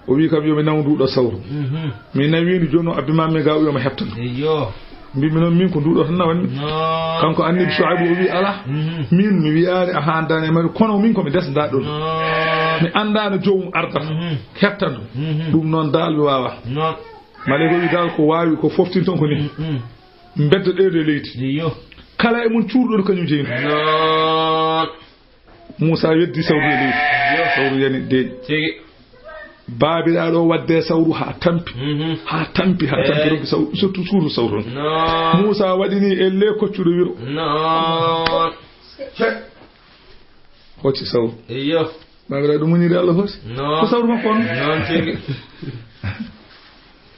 O wi kam yo mi naw nduɗo sawru. Mhm. Mi nawi ndu jooni o abbi ma mi ga o wiya mo heptan. Eyyo. Mbimi noon min ko nduɗo tan nawanmi. Noon. Kanko annabi Shu'aybu o wi alaa. Mhm. Min mi wiyaani a haandaani e mari kono min ko mi desndaa ɗon. Noon. Mi anndaano joomum arda. Mhm. Heptan ɗum. Mhm. Ɗum noon daal mi waawa. Noon. Maleyka o wi daal ko waawi ko foftin toon ko ni. Mm, mm. Mbedda ɗeeɗo e leydi. Eyyo. Kala e mon cuurɗo ɗo kañum jeyi ndu. Noon. Muusa weddi sawru e leydi. Eyyo. Sawru yani deeƴi. Tigi. Baabiraaɗo o wadde sawru haa tampi. Mhm. Haa tampi, haa tampi, eey, rokki sawru, surtout suudu sawru on. Noon. Muusa waɗi ni elle koccuɗo wiro. Noon. Hocci sawru. Eyyo. Baabiraaɗo muñiri Allah hooti. Noon. Ko sawru makko on. Noon tigi.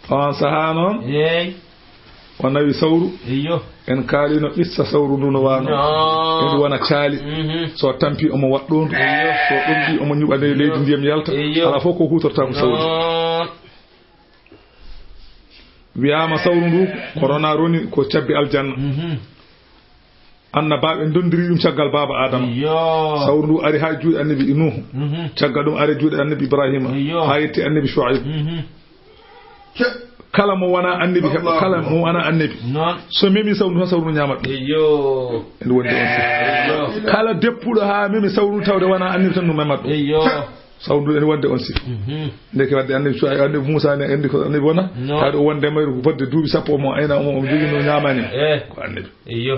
On sahaa noon. Eey. O nawi sawru. Eyyo. En kaalino qissa sawru ndu no waano. Noon. Eɗi wona caali. Mhm. So tampi omo waɗɗoondu. Eyyo. So ɗomɗi omo ñuɓa nde leydi ndiyam yalta. Eyyo. Alaa fof ko huutortaa ko sawru. Noon. Wiyaama sawru ndu, ko rona roni ko cabbi aljanna. Mhm. Annabaaɓe ndonndiri ɗum caggal baaba Aadama. Eyyo. Sawru ndu ari haa juuɗe annabi Nuuhu. Mhm. Caggal ɗum ari juuɗe annabi Ibraahiima. Eyyo. Haa yetti annabi Shu'ayb. Mhm. Kala mo wona annabi heɓa, kala mo wona annabi. Noon. So memi sawru ndu tan sawru ndu ñaamat ɗum. Eyyo. Ndu wondi on sir. Eyyo. Kala deppuɗo haa memi sawru ndu tawde wona annabi tan ndu memat ɗum. Eyyo. Sawru ndu ene wonde on sir. Mhm. Ndeke wadde annabi Shu'ayb, annabi Muusa ne anndi ko annabi wona. Noon. Taade o wonde mayru ko fodde duuɓi sappo omo ayna omo, omo jogii no ñaamani. Eh. Ko annabi. Eyyo.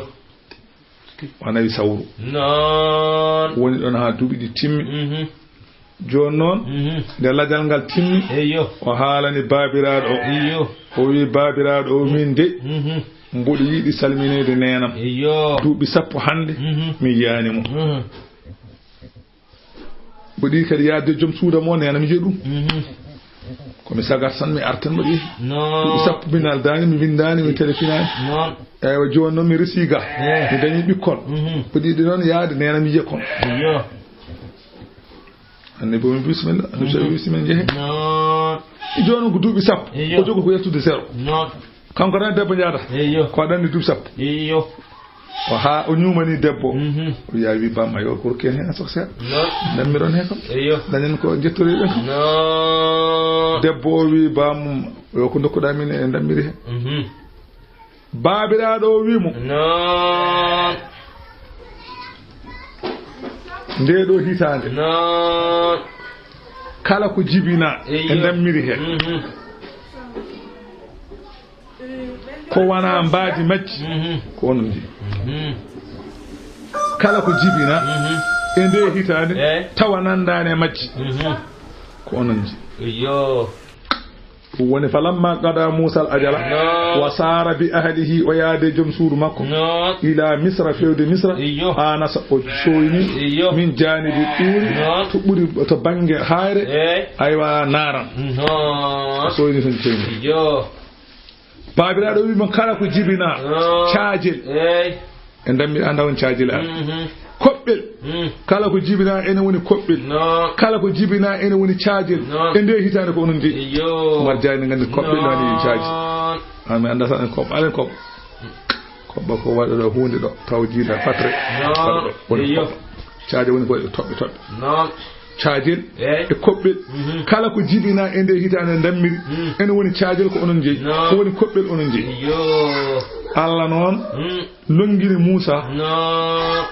O nawi sawru. Noon. Woni ɗon haa duuɓi ɗi timmi. Mhm. Jooni noon, mhm, nde lajal ngal timmi, eyyo, o haalani baabiraaɗo o. Eyyo. O wi, "Baabiraaɗo o, min de, mhm, mboɗo yiɗi salmineede neenam. Eyyo. Duuɓi sappo hannde, mhm, mi yiyaani mo." Mhm. Mboɗo yiɗi kadi yaade joom suudu am o, neenam yiya ɗum. Mhm. Ko mi sagat tan, mi artan mboɗo yehi. Noon. Duuɓi sappo mi naldaani, mi winndaani, mi telefinaani. Noon. Eywa, jooni noon mi resi ga. Eh. Mi dañi ɓikkon. Mhm. Mboɗo yiɗi noon yaade, neenam yiya kon. Eyyo. Annabi o wi, "Bisimilla." Annabi o wi, "Bisimilla, njehen." Noon. Jooni ko duuɓi sappo. Eyyo. O jogo ko yettude zéro. Noon. Kanko tan debbo njaada. Eyyo. Ko aɗa anndi duuɓi sappo. Eyyo. O haa o ñuumani debbo. Mhm. O yawi bamma yo ko rokken heen sok seeɗa. Noon. Dammiron heen kam. Eyyo. Dañen ko jettoriɗen kam. Noon. Debbo o wi bamum, "Yo ko ndokkuɗaa min e dammiri heen." Mhm. Baabiraaɗo o wi mo, noon, ndee ɗoo hitaande, noon, kala ko jibinaa, eyyo, e dammiri hee, mhm, ko wonaa mbaadi majji, mhm, ko onon njiyi. Mhm. Kala ko jibinaa, mhm, e ndee hitaande, eey, tawa nanndaani e majji, mhm, ko onon njiyi. Eyyo. Ɗum woni, falamma qada Muusa al ajala, noon, wa saara bi ahlihi, o yaade joom suudu makko, noon, ila Misra, fewde Misra, eyyo, anasa, o sooyni, eyyo, min janibi tuuri, noon, to ɓuri, to bannge haayre, eey, aywa, naaran. Noon. O sooyni toon ceyni. Eyyo. Baabiraaɗo wi mo, kala ko jibinaa, noon, caajel. Eey. E ndammi a ndaw en caajel a. Mhm. Koɓɓel. Mm. Kala ko jibinaa ene woni koɓɓel. Noon. Kala ko jibinaa ene woni caajel. Noon. E ndee hitaande ko onon njeyi. Iyo. Umar Jaay ne nganndi koɓɓel woni caaji. Noon. An mi anndaa tan en koɓɓa, alen koɓɓa. Koɓɓa ko waɗa ɗo huunde ɗo, taw jiida fatre. Noon. Waɗa ɗo, woni iyo. Koɓɓa. Caaje woni ko e toɓɓe toɓɓe. Noon. Caajel. Eey. E koɓɓel. Mhm. Kala ko jibinaa e ndee hitaande ndammiri. Mm. Ene woni caajel ko onon njeyi. Noon. Ko woni koɓɓel onon njeyi. Iyo. Allah noon. Mm. Lonngini Muusa. Noon.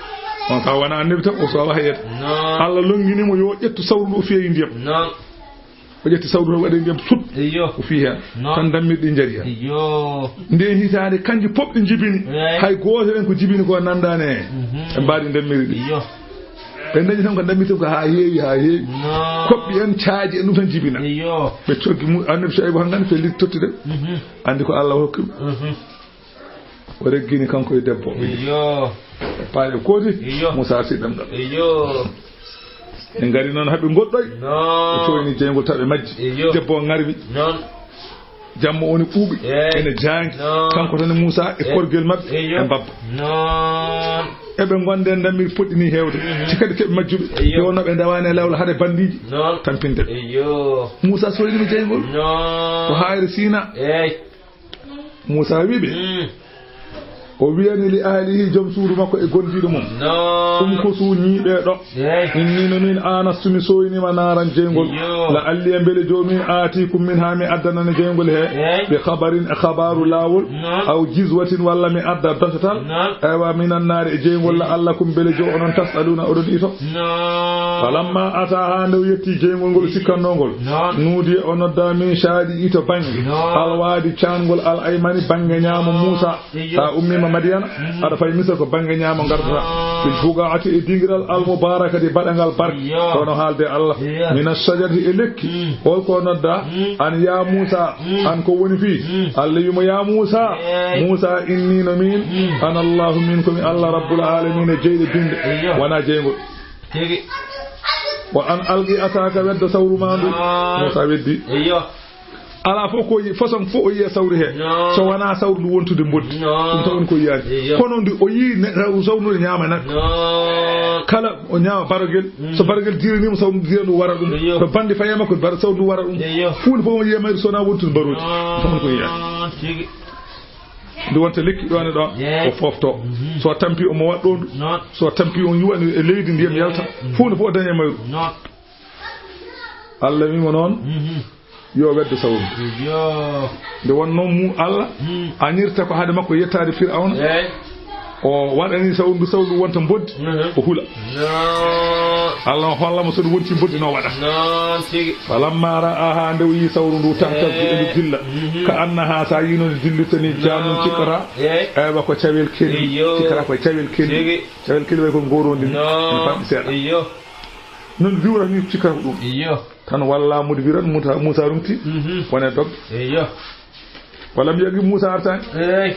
On ka wona annabi tan, o so wahayeede. Noon. Allah lonngini mo yo ƴettu sawru ndu o fiya e ndiyam. Noon. O ƴetti sawru ndu o waɗi ndiyam sut. Iyo. O fiyi heen. Noon. Tan dammirɗi njari heen. Iyo. Ndeen hitaande kanji pop ɗi njibini. Eey. Hay gooto en ko jibini ko nanndaani heen. Mhm. Ɓe mbaadi dammirɗi. Iyo. Ɓe ndañi tan ko dammirɗi ko haa heewi, haa heewi. Noon. Koɓɓi en caaji en ɗum tan jibina. Iyo. Ɓe coggi mu-, annabi Suaybu hanngani felliti tottude. Mhm. Anndi ko Allah hokki mo. Mhm. O reggini kanko e debbo. Iyo. E paaɗe kooti, iyo. Muusa arti ɗemɗal. Iyo. Ɓe ngari noon, haɓe ngoɗɗoy. Noon. Ɓe tooyni jeyngol, tawi ɓe majji. Iyo. Debbo o ngarwi. Noon. Jamma woni ɓuuɓi. Eey. Ene jaangi. Noon. Kanko tan e Muusa e, eey, korgel maɓɓe. Iyo. E mbabba. Noon. Eɓe ngonde e ndammiri poɗɗi ni heewde. Mhm. Ci kadi keɓe majjuɓe. Iyo. Yo no ɓe ndewaani e lawol haɗe bandiiji. Noon. Tampinde. Iyo. Muusa soynima jeyngol. Noon. Ko haayre Siina. Eey. Muusa wi'i ɓe, mm. O wi'ani li ahlihi, joom suudu makko e gondiiɗo mum. Noon. Umkusu, ñiiɓee ɗo. Eey. Inni no min aanastu mi sooynima naaran jeyngol. Iyo. La alli e mbele joomi aatiikum min haa mi addanane jeyngol he. Eey. Bi khabarin e khabaaru laawol. Noon. Aw jizwatin walla mi adda dosatal. Noon. Aywa minan naari e jeyngol la allakum mbele joo onon tas'aluuna oɗon ito. Noon. Falamma ataa haa nde o yetti jeyngol ngol sikkannoo ngol. Noon. Nuudiya o nodda min shaaɗi ito bannge. Noon. Alwaadi caangol al aymani bannge ñaamo Muusa. Iyo. Sa ummiima Madiyana, mhm, aɗa fayi Misra ko bannge ñaamo ngardataa. Bil fugaati e dingiral al mubarakati baɗangal barke. Iyo. Kono haalde Allah. Iyo. Mina shajarati e lekki. Mm. Hol ko nodda? Mm. An ya Muusa, mm, an ko woni fii? Mm. Allah wi'imo ya Muusa. Eey. Muusa inni no min, mm, ana Allahu min ko mi Allah rabbul alamina jeyɗo binde. Iyo. Wona jeygol. Tigi. Wa an alqi asaka weddo sawru ma ndu. Ah. Muusa weddi. Iyo. Alaa fof ko yi-, façon fof o yiya sawru he. Noon. So wonaa sawru ndu wontude mboddi. Noon. Ɗum tan woni ko yiyaani. Iyo. Kono ndu o yii ne-, sawru ndu ne ñaama naɓɓe. Noon. Kala o ñaama barogel. Mm. So barogel diraniima sawru ndu dirani ɗum wara ɗum. Iyo. To bandi fayi e makko bara sawru ndu wara ɗum. Iyo. Fuunde fof o yiya mayru so wonaa wontude mbarooji. Noon. Ɗum tan woni ko yiyaani. Tigi. Ndu wonta lekki ɗoon e ɗoon. Yes. O foofto. Mhm. So tampi omo waɗ ɗoon. Noon. So tampi on yuwani e leydi ndiyam yalta. Mhm. Fuunde fof o daña e mayru. Noon. Allah wi'imo noon. Mhm. Yo weddo sawru. Iyo. Nde wonnoo mu Allah, mm, anirta ko hade makko yettaade Fir'awna. Eey. O waɗani sawru ndu, sawru ndu wonta mboddi, mhm, o hula. Noon. Allah o hollamo so ndu wonti mboddi no waɗa. Noon tigi. Falamma ra'aha, nde o yii sawru ndu, tahtazzu, eey, e ndu dilla. Mhm. Ka annaha, sa yino ndu dillirta ni, jannun, noon, cikkata. Eey. Eywa ko cawel kelli. Iyo. Cikkata ko cawel kelli. Tigi. Cawel kelli way ko ngorondini. Noon. Ene famɗi seeɗa. Iyo. Noon ndu diwra ni cikkata ko ɗum. Iyo. Tan walla mudbiran, Musa, Musa rumti, mhm, wone dog. Eyo. Walam yagi Musa artani. Eey.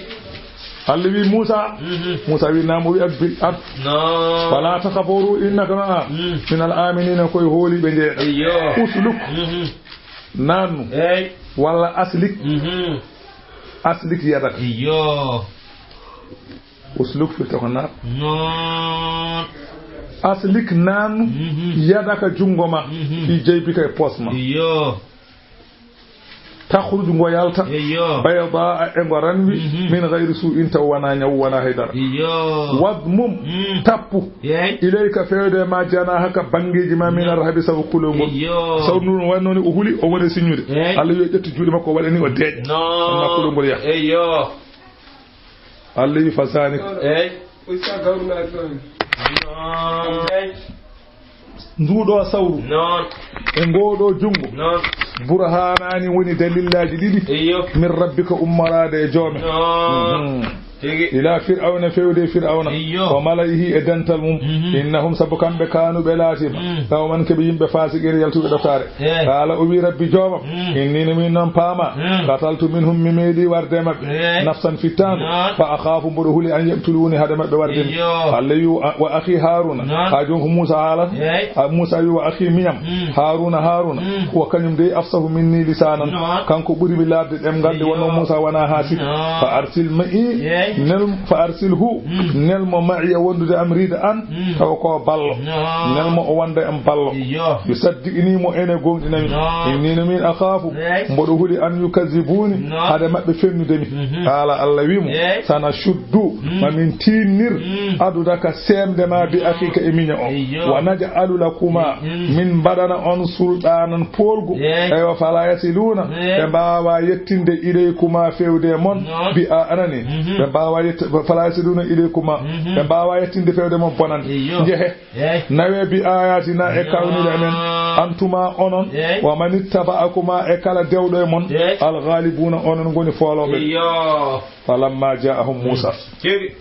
Allah wi Musa. Mhm. Musa wi naam, o wi abbil ar. No. Fala takhafu, innaka ma, mm, min al aminina, koye hooliɓe jeeɗa. Eyo. Usluk. Mhm. Nannu. Eey. Walla aslik. Mhm. Aslik yadak. Iyo. Usluk firta ko naat. Noon. Aslik naannu. Mhm. Yadaka junngo ma. Mhm. Fi jaybika e poos ma. Iyo. Takhruj ngo yalta. Iyo. Baydaa e ngo ranwi. Mhm. Min ghayri su'in taw wona ñaw wona haydara. Iyo. Wadmum. Mm. Tappu. Yeey. Ilayka fewde ma janahaka banngeeji ma min, no, arhabi sabu kulol ngol. Iyo. Sawru ndu no wannoo ni o huli o woni siññude. Yeey. Allah yo ƴettu juuɗe makko o waɗa ni o deeƴa. No. Amma kulol ngol yaha. Iyo. Allah wi fa zalika. Eey. Nduuɗo sawru. Noon. E ngooɗo junngo. Noon. Burhaanaani woni dalillaaji ɗiɗi. Iyo. Min rabbika ummoraade e joome. Noon. Mhm. Tigi. Ila Fir'awna fewde Fir'awna. Iyo. Wa mala'ihi e dental mum. Mhm. Innahum sabu kamɓe kaanu ɓe laatiima. Mm. Qawman keɓe yimɓe faasiqin yaltuɓe ɗokaare. Eey. Qaala o wi rabbi joomam. Mm. Inni no min noon paama. Mm. Qataltu minhum mi meeɗi warde e maɓɓe. Eey. Nafsan fittaandu. Noon. Fa akhaafu mboɗo huli an yaqtuluuni hade maɓɓe warde mi. Iyo. Allah wi wa, wa akhi Haaruna. Noon. Haa jooni ko Muusa haalata. Eey. A Muusa wi wa akhi miñam. Mm. Haaruna, Haaruna. Mm. Huwa kañum dey afsahu minni lisaanan. Noon. Kanko ɓuri mi laaɓde ɗemngal nde wonnoo Muusa wonaa haa siki. Noon. Fa arsil ma'i. Eey. Nel, fa arsilhu, mm, nel mo ma'iya wondude am, rida an, mm, tawa ko ballo. Naam. Nel mo o wonda am ballo. Iyo. Yusaddiqni, mo ene gonɗinami. Naam. Inni no min akhafu, eey, mboɗo huli an yukazibuni, naam, hade maɓɓe fennude mi. Mhm. Qala, Allah wi mo, eey, sana shuddu, mm, ma min tinnir, mm, adudaka semde ma bi akhika e miña o. Iyo. Wa naj'alu lakuma, mm, min mbaɗana on sultanan poolgu. Eey. Eywa, fala yasiluna, eey, ɓe mbawa yettinde ilaykuma fewde mon. Naam. Bi a anani. Mhm. Ɓe mbawa yetta, fala yasiluna ilaykuma. Mhm. Ɓe mbawa yettinde fewde mon bonande. Iyo. Njehe. Eey. Nawe bi ayatina e kawniɗe amen. Naam. Antuma onon. Eey. Wa manittaba'akuma e kala dewɗo e mon. Eey. Al ghalibuna, onon ngoni fooloɓe. Iyo. Falamma ja'ahum Musa. Tigi.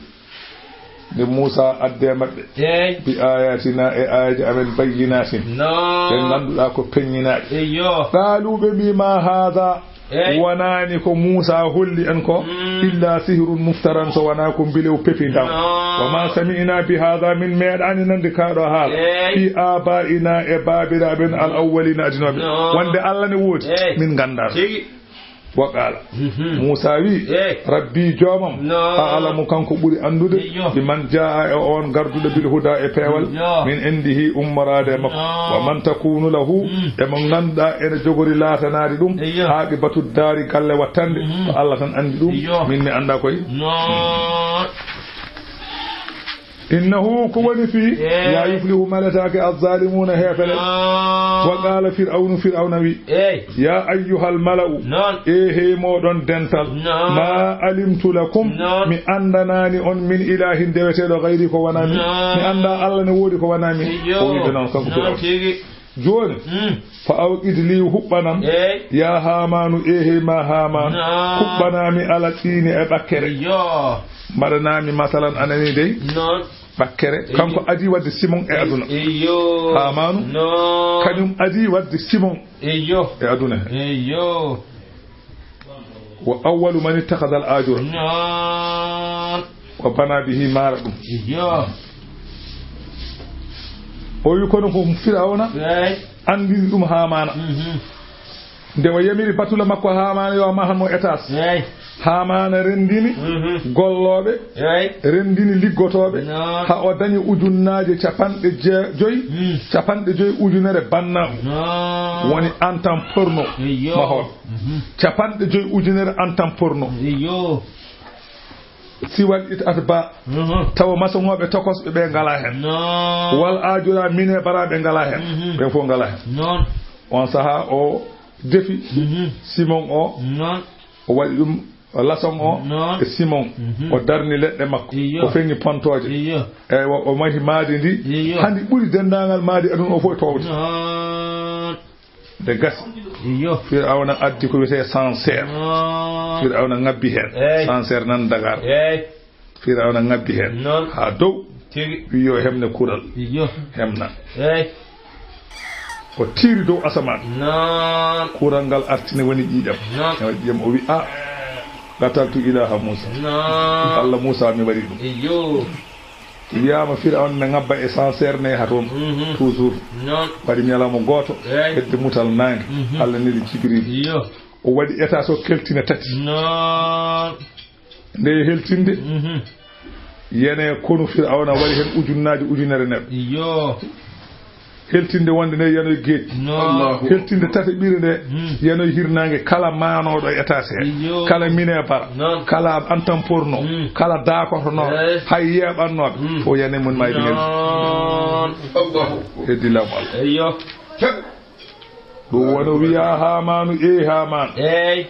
Nde Muusa addi e maɓɓe, eey, bi ayatina e aayeeje amen bayyinatin, naam, ɗe ngannduɗaa ko peññinaaɗe. Eyyo. Qaalu, ɓe mbii, ma haada, eey, wonaani ko Muusa holli en ko, mm, illa sihrun muftaran, so wonaa ko mbilew pepindaw. Naam. Wa ma sami'na bi haada, min meeɗaani nande kaa ɗo haala, eey, fi abaa'ina, e baabiraaɓe men, al awwalina, adinooɓe. Naam. Wonde Alla ne woodi, eey, min nganndaa. Tigi. Wa qaala. Mhm. Muusa wi, eey, Rabbi, joomam, naam, a'lamu, kanko ɓuri anndude, eyyo, bi man jaa'a, e on garduɗo, bil huda, e peewal, eyyo, min indihi, ummoraade e makko. Naam. Wa man takunu lahu, mm, e mo ngannduɗaa ene jogori laatanaade ɗum, eyyo, aqibatu daari, galle wattande, mhm, ko Alla tan anndi ɗum, eyyo, min mi anndaa koy. Naam. Innahu, ko woni fii, eey, la yuflihu, maletaake, azzalimuna, heefere. Naam. Wa qaala Fir'awnu, Fir'awna wi, eey, ya ayyuhal mala'u, noon, e hey mooɗon dental, noon, ma alimtu lakum, noon, mi anndanaani on, min ilahin, deweteeɗo, gayri, ko wanaa min. Noon. Mi anndaa Alla ne woodi ko wanaa min. Iyo. O wi'de noon kanko, noon Fir'awna. Tigi. Jooni, mm, fa awqid li, huɓɓanam, eey, ya Haamaanu, e hey ma Haamaan, naam, huɓɓanaa mi ala tiini e ɓakkere. Iyo. Mbaɗanaa mi, masalan, a nanii dey? Noon. Ɓakkere, iyo, kanko adii waɗde simon e aduna. Iyo. Haamaanu, noon, kañum adii waɗde simon, iyo, e aduna he. Iyo. Wa awwalu man ittakhadha al-ajura. Noon. Wa bana bihi, maara ɗum. Iyo. O wi kono ko Firawna, eey, anndini ɗum Haamaana. Mhm. Nde o yamiri batula makko Haamaana yo a mahan mo étage. Eey. Haamaana renndini, mhm, gollooɓe, eey, renndini liggotooɓe, noon, haa o dañi ujunnaaje capanɗe je-, joyi, mm, capanɗe joyi ujunere bannaaɗo. Noon. Woni antan porno, iyo, mahooɓe. Mhm. Capanɗe joyi ujunere antan porno. Iyo. Siwal it atba. Mhm. Tawa masoŋooɓe tokosɓe ɓe ngalaa heen. Noon. Wal aajura mine baraaɓe ngalaa heen. Mhm. Ɓen fof ngalaa heen. Noon. On sahaa o defi, mhm, simon o. Noon. O waɗi ɗum lasoŋ o, noon, e simon. Mhm. O darni leɗɗe makko. Iyo. O feŋi pontooje. Iyo. Eywa, o mahi maadi ndi. Iyo. Handi ɓuri denndaangal maadi aduna o fof e toowde. Noon. Nde gasi. Iyo. Firawna addi ko wiyetee sanseer. Noon. Firawna ŋabbi heen. Eey. Sanseer nan Dakar. Eey. Firawna ŋabbi heen. Noon. Haa dow. Tigi. Wi yo hemne kural. Iyo. Hemna. Eey. O tiiri dow asamaan. Noon. Kural ngal artini woni ƴiiƴam. Noon. Ene waɗi ƴiiƴam, o wi, a, qataltu ilaha Muusa. Noon. Alla Muusa mi waɗi ɗum. Iyo. Wiyaama Firawna ne ŋabba e sanseer ne haa toon. Mhm. Toujours. Noon. Waɗi ñalawma gooto, eey, hedde mutal naange. Mhm. Alla neli Jibril. Iyo. O waɗi étage o keltine tati. Noon. Nde heltinde. Mhm. Yene konu Firawna waɗi heen ujunnaaji ujunere neɗɗo. Iyo. Heltinde wonde nde yanoy geej. Noon. Allahu. Heltinde tataɓire nde, mm, yanoy hirnaange kala maanooɗo e étage he. Iyo. Kala mine bara. Noon. Kala antan porno. Mm. Kala daakotonooɗo. Eey. Hay yeeɓannooɓe. Mm. Fof yane mum maa ɗi ngeldi. Noon. Allahu. Heddi laamu Allah. Iyo. Ɗum wano wiya Haamaanu, ee Haamaan. Eey.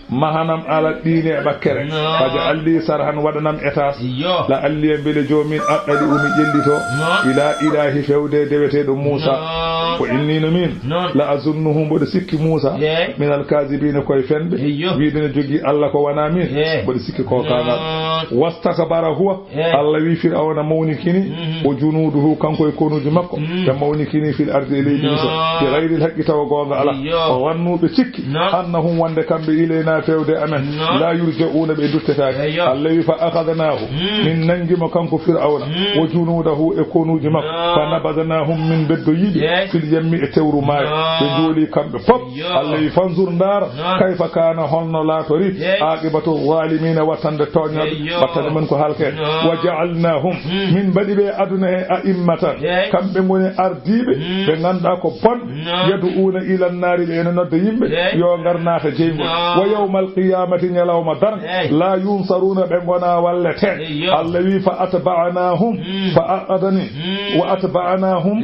Mahanam ala ɗiine e ɓakkere. Noon. Faj'al li sarhan, waɗanam étage. Iyo. La'alli, mbele joomin, aɗɗali'u, mi ƴellito. Noon. Ila ilahi, fewde deweteeɗo Muusa. Noon. Ko inni no min. Noon. La azunnuhu, mboɗo sikki Muusa. Eey. Minal kazibiina, koye fenɓe. Iyo. Wiide no jogii Alla ko wanaa min. Eey. Mboɗo sikki ko kangal. Noon. Wastakbara huwa. Eey. Alla wi Firawna mawnikini, mhm, o junuuduhu, kanko e konuuji makko, mhm, ɓe mawnikini fil ardi e leydi Misra, noon, bi gayril haqqi, tawa goonga alaa. Iyo. Wa zannu, ɓe cikki, noon, annahum, wonde kamɓe, ilayna, fewde amen, noon, la yurja'uuna, ɓe duttetaake. Eyo. Alla wi fa akhadnaahu, mm, min nanngi mo kanko Firawna, mm, wa junuudahu, e konuuji makko, noon, fa nabadnaahum, min beddoyi ɓe, eey, Yammi e tewru maayo. Ɓe njooli kamɓe fof. Allah wi, fanzur, ndaara, kayfa kaana, holno laatori, aqibatu zaalimiina, wattande tooñooɓe, wattande men ko halke. Wa ja'alnaahum, min mbaɗi ɓe aduna he a'immatan, kamɓe ngoni ardiiɓe, ɓe ngannduɗaa ko bon, yad'uuna ila nnaari, ɓe ene nodda yimɓe, yo ngar naata jeyngol. Wa yawmal qiyaamati, ñalawma darnga, laa yunsaruuna, ɓe ngonaa walleteeɓe. Allah wi, fa atba'naahum, fa aqadani, wa atba'naahum,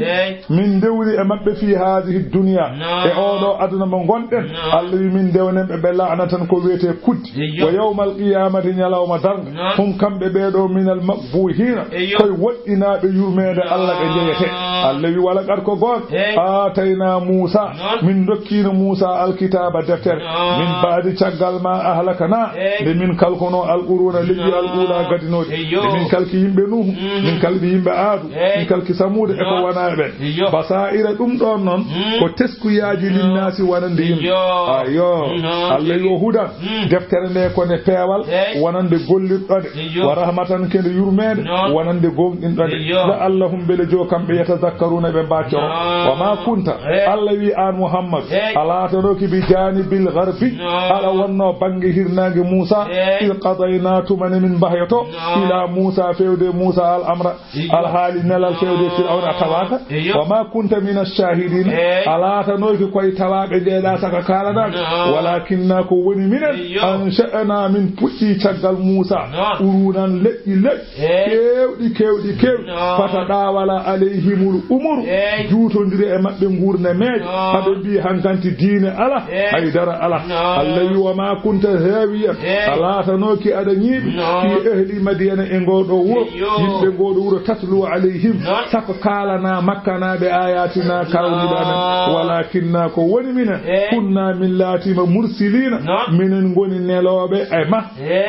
min ndewni e maɓɓe fi haadihi dunya, e oo ɗoo aduna mo ngonɗen. Allah wi, min ndewnen ɓe, ɓe la'natan, ko wiyetee kuddi. Wa yawmal qiyaamati, ñalawma darnga, hum, kamɓe ɓee ɗoo, minal maqbuuhiina, koye woɗɗinaaɓe yurmeende Allah ɓe njeyetee. Allah wi, wala qad, ko goonga, aataynaa Muusaa, min ndokkiino Muusaa alkitaaba, deftere, min ba'di, caggal ma ahlaknaa, nde min kalkunoo al quruuna, leƴƴi al uulaa gadinooɗi, nde min kalki yimɓe Nuuhu, min kalki yimɓe Aadu, min kalki Samuuda e ko wonaa e ɓen. Basaa'ira, ɗum ɗoon noon ko teskuyaaji, linnaasi, wonande yimɓe. Ayo, Allah yo hudan, deftere nde ko nde peewal, wonande gollirɗo nde, wa rahmatan, ke nde yurmeende, wonande gooŋɗinɗo nde. La'allahum, mbele joo kamɓe, yatazakkaruuna, ɓe mbaaccoro. Wa maa kunta, Allah wi, aan Muhammad, a laatanooki bi jaanibil garbi, aɗa wonnoo bannge hirnaange Muusaa, id qadaynaa, tuma nde min mbahyoto, ilaa Muusaa, feewde Muusaa, al amra, alhaali nelal feewde Firawna, a tawaaka. Wa maa kunta mina shaahidiina, a laatanooki koye tawaaɓe nde ɗaa saka kaalanaaka. Walaakinnaa, ko woni minen, ansha'naa, min puɗɗii caggal Muusaa, quruunan, leƴƴi, leƴƴi, keewɗi, keewɗi, keewɗi. Fatadaawala alayhimul umuru, juutondiri e maɓɓe nguurnameeje, haa ɓe mbii hankanti diine alaa, haydara alaa. Allah wi, wa maa kunta haawiyan, a laatanooki aɗa ñiiɓi, fii ahli Madyana, e ngoo ɗoo wuro, yimɓe ngoo ɗoo wuro, tatluu alayhim, saka kaalanaa makkanaaɓe, aayaatinaa, kaawniiɗo amen. Walaakinnaa, ko woni minen, kunnaa, min laatiima, mursiliina, minen ngoni nelooɓe e ma.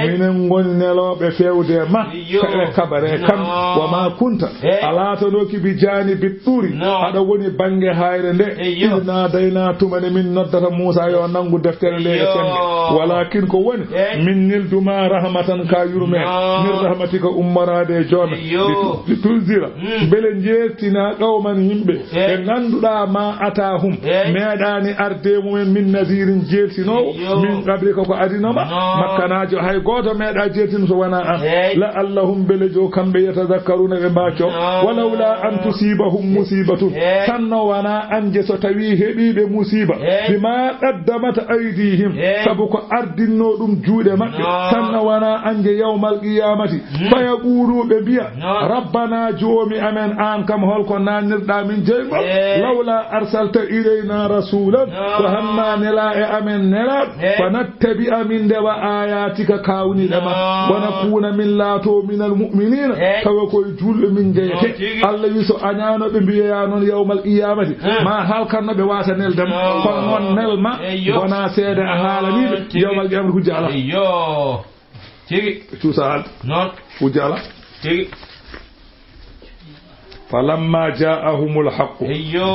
Minen ngoni nelooɓe feewde ma, ka e kabare kan. Wa maa kunta, a laatanooki bi jaanibi tuuri, aɗa woni bannge haayre nde. Id naadaynaa, tuma nde min noddata Muusaa yo nanngu deftere nde e semmbe. Walaakin, ko woni, min nildu ma rahmatan, ka yurmeende, min rahmatika, ummoraade e joome, li tu-, li tunzira, mbele njeertinaa qawman, yimɓe, ɓe ngannduɗaa, ma ataahum, meeɗaani arde mumen, min nazirin, jeertinoowo, min qablika, ko adino ma. Makkanaajo, hay gooto meeɗaa jeertino so wanaa an. La'allahum, mbele joo kamɓe, yatazakkaruuna, ɓe mbaacco. Walawlaa an tusiibahum musiibatun, tan no wanaa an je so tawii heɓii ɓe musiiba, bimaa qaddamat aydiihim, sabu ko ardinnoo ɗum juuɗe maɓɓe, tan no wanaa an je yawmal qiyaamati, fayaquulu, ɓe mbiya, Rabbanaa, Joomi amen, aan kam, hol ko naatnirɗaa min jeyngol? Lawlaa arsalta ilaynaa rasuulan, ko hannaa nelaa e amen nelaaɗo, fanattabi'a, min ndewa, aayaatika, kaawniiɗe ma, wa nakuuna, min laatoo, minal mu'miniina, tawa ko e juulɓe min njeyetee. Allah wi, so añaano ɓe mbiyoyaa noon yawmal qiyaamati, ma halkanno ɓe waasa nelde ma, kono noon nel ma, wonaa seede a haalanii ɓe, yawmal qiyaamati hujja alaa. Tigi. Cuusa haalde. Noon. Hujja alaa. Tigi. Falammaa jaa'ahumul haqqu. Eyyo.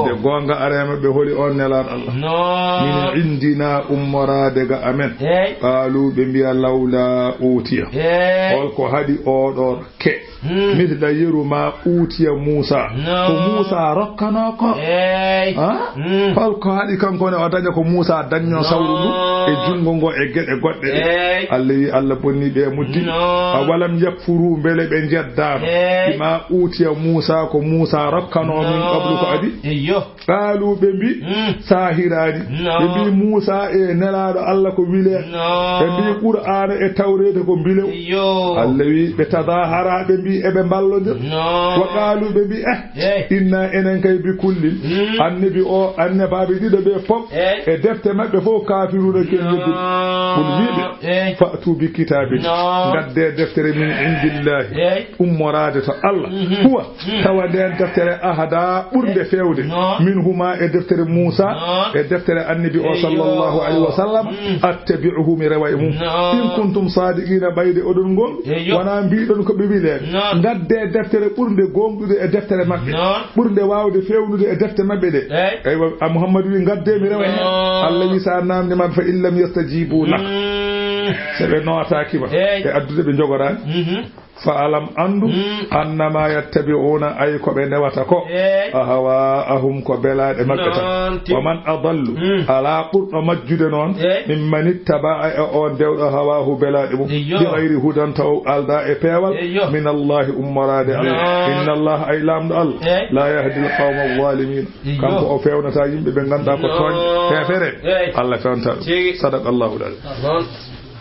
Nde goonga ari e maɓɓe, holi oon nelaaɗo Allah. Noon. Min indinaa, ummoraade ga amen. Eey. Qaaluu, ɓe mbiya, lawlaa uutiya. Eey. Hol ko haɗi oo ɗoo ke? Hmm. Misla yeru maa uutiya Muusaa. Noon. Ko Muusaa rokkanoo ko. Eey. Ha? Hmm. Hol ko haɗi kanko ne o daña ko Muusaa dañnoo sawru ndu e junngo ngo e geɗe goɗɗe ɗe? Eey. Allah wi, Allah bonni ɓe e muddi. Noon. Awalam yakfuru, mbele ɓe njeddaano? Eey. Bimaa uutiya Muusaa, ko Muusaa rokkanoo min qablu ko adi? Eyyo. Qaaluu, ɓe mbi, hmm, saahiraani. Noon. Ɓe mbi, Muusaa e nelaaɗo Allah ko wilee. Noon. Ɓe mbi, Qur'aana e Tawreeta ko mbilew. Eyyo. Allah wi, ɓe tadaaharaa, ɓe mbi, eɓe mballondir. Noon. Wa qaaluu, ɓe mbi, eh, Eey. Inna, enen kay, bi kullin, hmm, annabi o, annabaaɓe ɗiɗo ɓe fof, eey, e defte maɓɓe fof, kaafiruuna, ken yedduɓe. Noon. Qul, wiɓe, eey, fa'tu bi kitaabin, noon, ngaddee deftere min indillaahi, eey, ummoraade to Allah. Mhm. Huwa, hmm, tawa ndeen deftere ahdaa ɓurnde, eey, feewde, noon, minhumaa, e deftere Muusaa, noon, e deftere annabi o, eyyo, sallallahu alayhi wa sallam, hmm, attabi'uhu, mi rewa e mum. Noon. In kuntum saadiqiina, ɓayde oɗon ngol Eyyo. Wonaa mbiɗon ko ɓe wilee. Noon. Ngaddee deftere ɓurnde gooŋɗude e deftere maɓɓe. Noon. Ɓurnde waawde feewnude e defte maɓɓe ɗe. Eey. Eywa, a Muhammadu wi, ngaddee mi rewa heen. Noon. Allah wi, so a naamndiima ɓe, fa in lam yastajibu lak. Mm. So ɓe nootaaki ma, eey, e addude ɓe njogoraani. Mhm. Fa'alam, anndu, annama yattabi'una, ay ko ɓe ndewata ko, ahwa'ahum, ko belaaɗe maɓɓe tan. Wa man adallu, alaa ɓurɗo majjude noon, mimman ittaba'a, e on dewɗo hawaahu, belaaɗe mum, bi ghayri hudan, taw aldaa e peewal, min Allahi, ummoraade Allah. Inna Allaha, ay Laamɗo Allah, la yahdi al-qawma adh-dhalimin. Kanko o fewnata yimɓe ɓe ngannduɗaa ko tooñ, heefere. Allah fewnata ɗum. Sadaqa Allahu al-azim.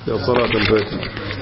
Ya salatul fatiha.